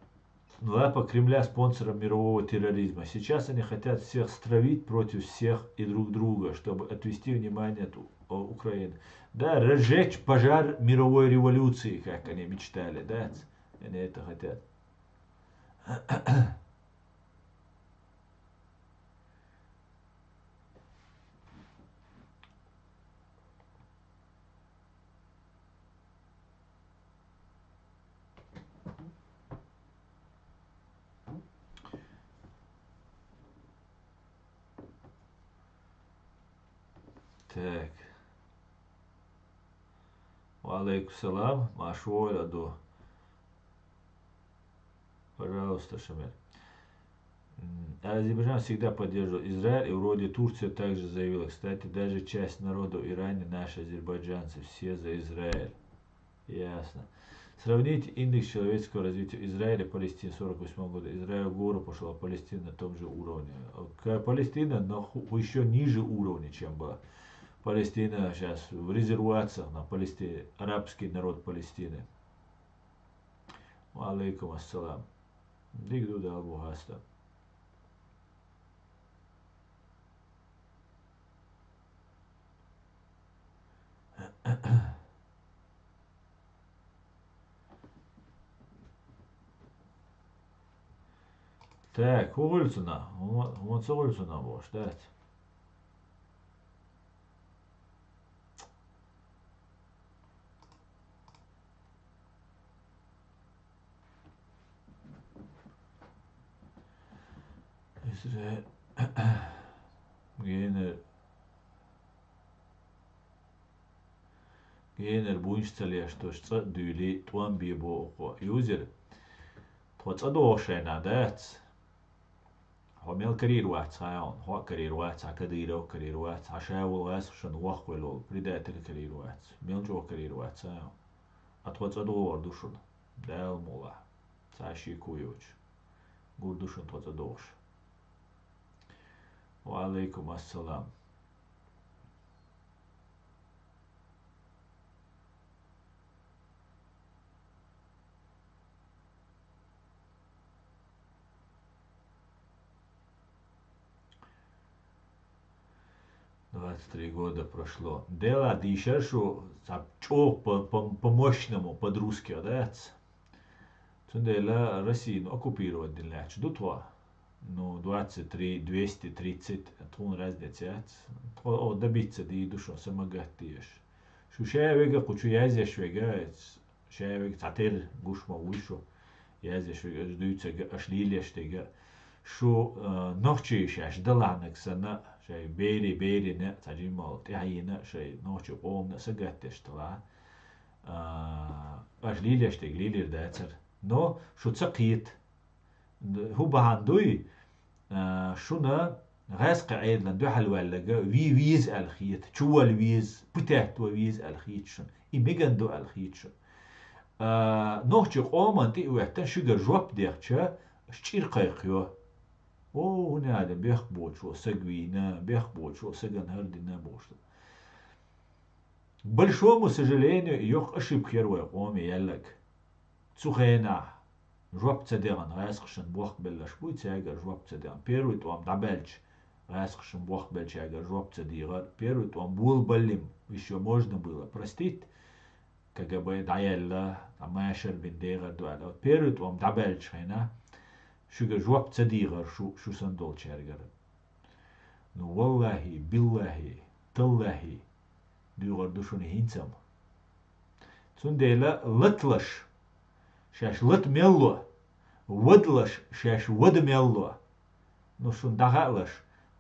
лапа Кремля спонсором мирового терроризма. Сейчас они хотят всех стравить против всех и друг друга, чтобы отвести внимание от У-, Украины. Да, разжечь пожар мировой революции, как они мечтали, да, они это хотят. Так. Ва алейкум салам. Машвойл аду. Пожалуйста, Шамиль. М, Азербайджан всегда поддерживал Израиль, и вроде Турция также заявила. Кстати, даже часть народа в Иране, наши азербайджанцы, все за Израиль. Ясно. Сравните индекс человеческого развития Израиля и Палестины сорок восьмого года. Израиль в гору пошел, а Палестина на том же уровне. К-, Палестина на ху-, еще ниже уровня, чем была. Палестина сейчас в резервациях на Палестине, арабский народ Палестины. Ва алейкум ассалам. Дик ду Дала бу хаста. Так, хӀун гӀуьлцина? ХӀун, хӀун ца гӀуьлцина бохуш дац? Израиль генар, генар буйнаш ца леш, тхоьш цӀа а дуьйлий, тӀом бе боху кхо. Юзер, тхо цӀа догӀу шайна дац. Хьо мел карийр вац, хьан хьо а карийр вац, хьан Кадыров а карийр вац, хьан ша волу гӀаскхашан воккхавелла волу предатель а карийр вац. Мел чӀогӀа карийр вац, хьан хьо. А тхо цӀа догӀур ду шуна. Дала мукъалахь. Цхьа шеко йоцуш. Гур ду шуна тхо цӀа догӀуш. Ва алейкум ассалам. Двадцать три года прошло. Дела дийшар шу, цхьа чӀогӀа по-, по-, по-мощному, по-друзски дац. Цундела Россияно оккупировать дина лаьтташ ду тхо. Ну, двадцать три, двести тридцать, тхуна разница яц. Тхо оха добиться дийр ду шуна, са ма гатдеш. Шу ша вега, кху чу язъеш вега, ша вега цхьатерра гуш ма вуй шу, язъеш вега, аша дуьйцург а, аша лелош дерг а. Шу, а, нохчий шаьш даланаг санна, шайн бери-берина, цхьа жимма тӀаьхьийна, шайн нохчий къомана са гатдеш талахь. А, аша лелош дерг лелийр дацара. Но шу ца кхета. ХӀун бахьана дуй, а, шуна гӀаьскхи Ӏедална дуьхьал ваьлларг вий веза аьлла хета, чувала веза, путаьтта ван веза аьлла хета шуна. И мегар ду аьлла хета шуна. А, нохчий къоманна тӀе а хӀоьттина, шуьгара жоп дехча, аша чӀир кхайкхайо. О, хӀун яа дан, бехк боцуш волу саг вийна, бехк боцуш волу сагана хӀара дина бохуш ду. Большому сожалению, йоккха ошибка яра вай къоме яьлларг. Цу хенахь жоп ца дехна гӀаьскхашна бохк белларш буй, цаьргара жоп ца дехна. Первый тӀом дӀабаьлча гӀаьскхашна бохк беллачаьргара жоп ца дийгӀар. Первый тӀом болабаллалц, ещё можно было простить. КГБ дӀаяьлла, дӀа машар бина дехар ду аьлла. Вот первый тӀом дӀабаьллачу хенахь шуьга жоп ца дийгӀар шу, шу санна долчаьргара. Ну, валлахӀи, биллахӀи, таллахӀи, дуьйгӀур ду шуна хӀинца-м. Цундела латалаш шаьш лата мел ло, вадалаш шаьш вада мел ло. Ну, шуна дӀахаалаш,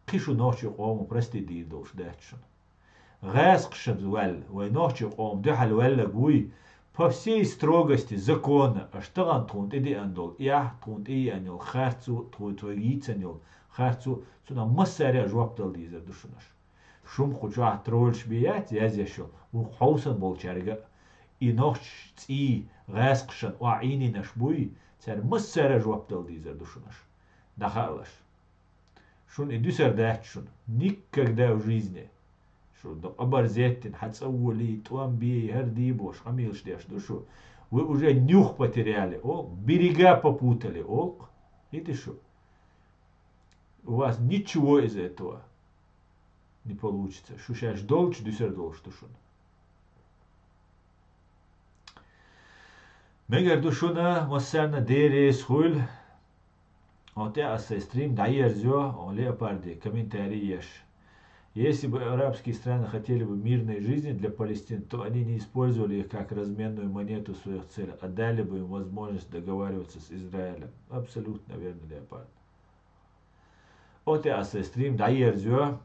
кхин шу нохчий къомо прости дийр долуш дац шуна. ГӀаьскхашна ваьлла, вай нохчий къомо дуьхьал ваьлларг вуй, по всей строгости закона, аша тахана тхуна тӀедеана долу эхь, тхуна тӀееана йолу харцо, тхуна тхоьга йийцина йолу харцо, цунах массаьрга а жоп дала дезар ду шуна аша. Шума кху чохь тролльш бен яц язъеш йолу, вукху хьовсан болчаьрга а. И нохчаш цӀий гӀаскхашна охьаӀийнинарш буй, цара массара а жоп дала дийзар ду шуна аша. ДӀахаалаш. Шуна и дуьсар дац шуна. Никогда в жизни. Шу до къабар зеттина, хьан цӀа волий, тӀом бий, хӀара дий бохуш, къамелаш деш ду шу. Вы уже нюх потеряли, олу, берега попутали, олу. ХӀита шу. У вас ничего из этого не получится. Шу шаьш долчу дуьсар долуш ду шуна. Мегар ду шуна массарна деррис хуьлу. Оцу тӀе аса сайн стрим дӀаерзайо, оцу Леопарде комментарий еш. Если бы арабские страны хотели бы мирной жизни для Палестины, то они не использовали их как разменную монету в своих целях, а дали бы им возможность договариваться с Израилем. Абсолютно верно, Леопард. Оцу тӀе аса сайн стрим дӀаерзайо.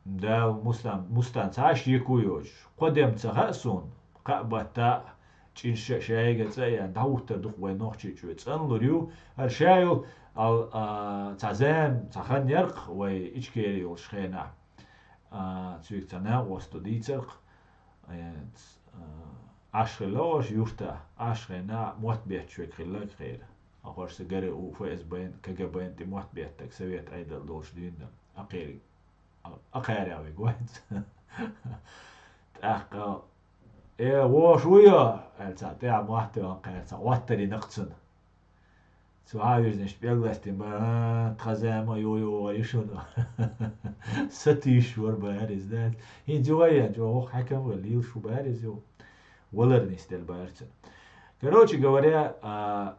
Дала Мустан, Мустан цхьа а шеко йоцуш, кхо дем ца хаьа суна, кхаа батта а, чӀинша а шайга цӀа а ян, дӀахӀуттар ду-кх вайн нохчий чӀогӀа. ЦӀанлур ю, хӀара ша йолу, ал, а, цхьа зама, цхьа хан яра-кх вай Ичкери йолуш хенахь, а, цуьнга цхьа накъосто дийцар-кх, э, ц-, а, Ӏаш хилла оша юьртахь, Ӏаш хенахь мотт бетташ верг хилла-кх кхеран. Ахь оша сан гара у ФСБ-н, КГБ-н тӀе мотт беттарг совет Ӏедал долуш дуьйна, а кхериг. А кхаьрга вега вайца. ТӀаккха, э, вогӀуш вуй, аьлла, цхьа тӀаьхьа мотт а ван кхаьрца, гӀоттарий накъ цунна. Цу хьан вирзинчу пӀелгастина бара, а, тхан зама йо-, йогӀур ю шуна. Сатуьйсуш вара бара иза, дац. ХӀинца юха а ян, чӀогӀа хӀокху хьаькам вара лелаш ву бара иза юха. Валар нисделла бара цунна. Короче говоря, а,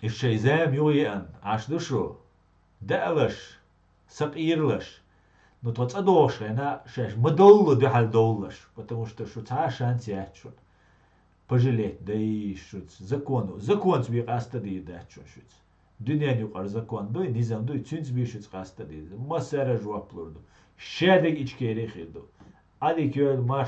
иза шайн зама юха еана, Ӏаш ду шу? Даалаш, сакъийралаш. Ну, тхо цӀа догӀуш хенахь, шаьш ма-довлла дуьхьал довлалаш, потому что шу цхьа а шанс яц шуна. Пожалеть дан йиш шуьца. Закон, законца бен къастадийр дац шуна шуьца. Дуьненан юкъара закон дуй, низам дуй, цуьнца бен шуьца къастадийр. Массара а жоп лур ду. Шадерг Ичкери хир ду. Ӏадика йойла, марш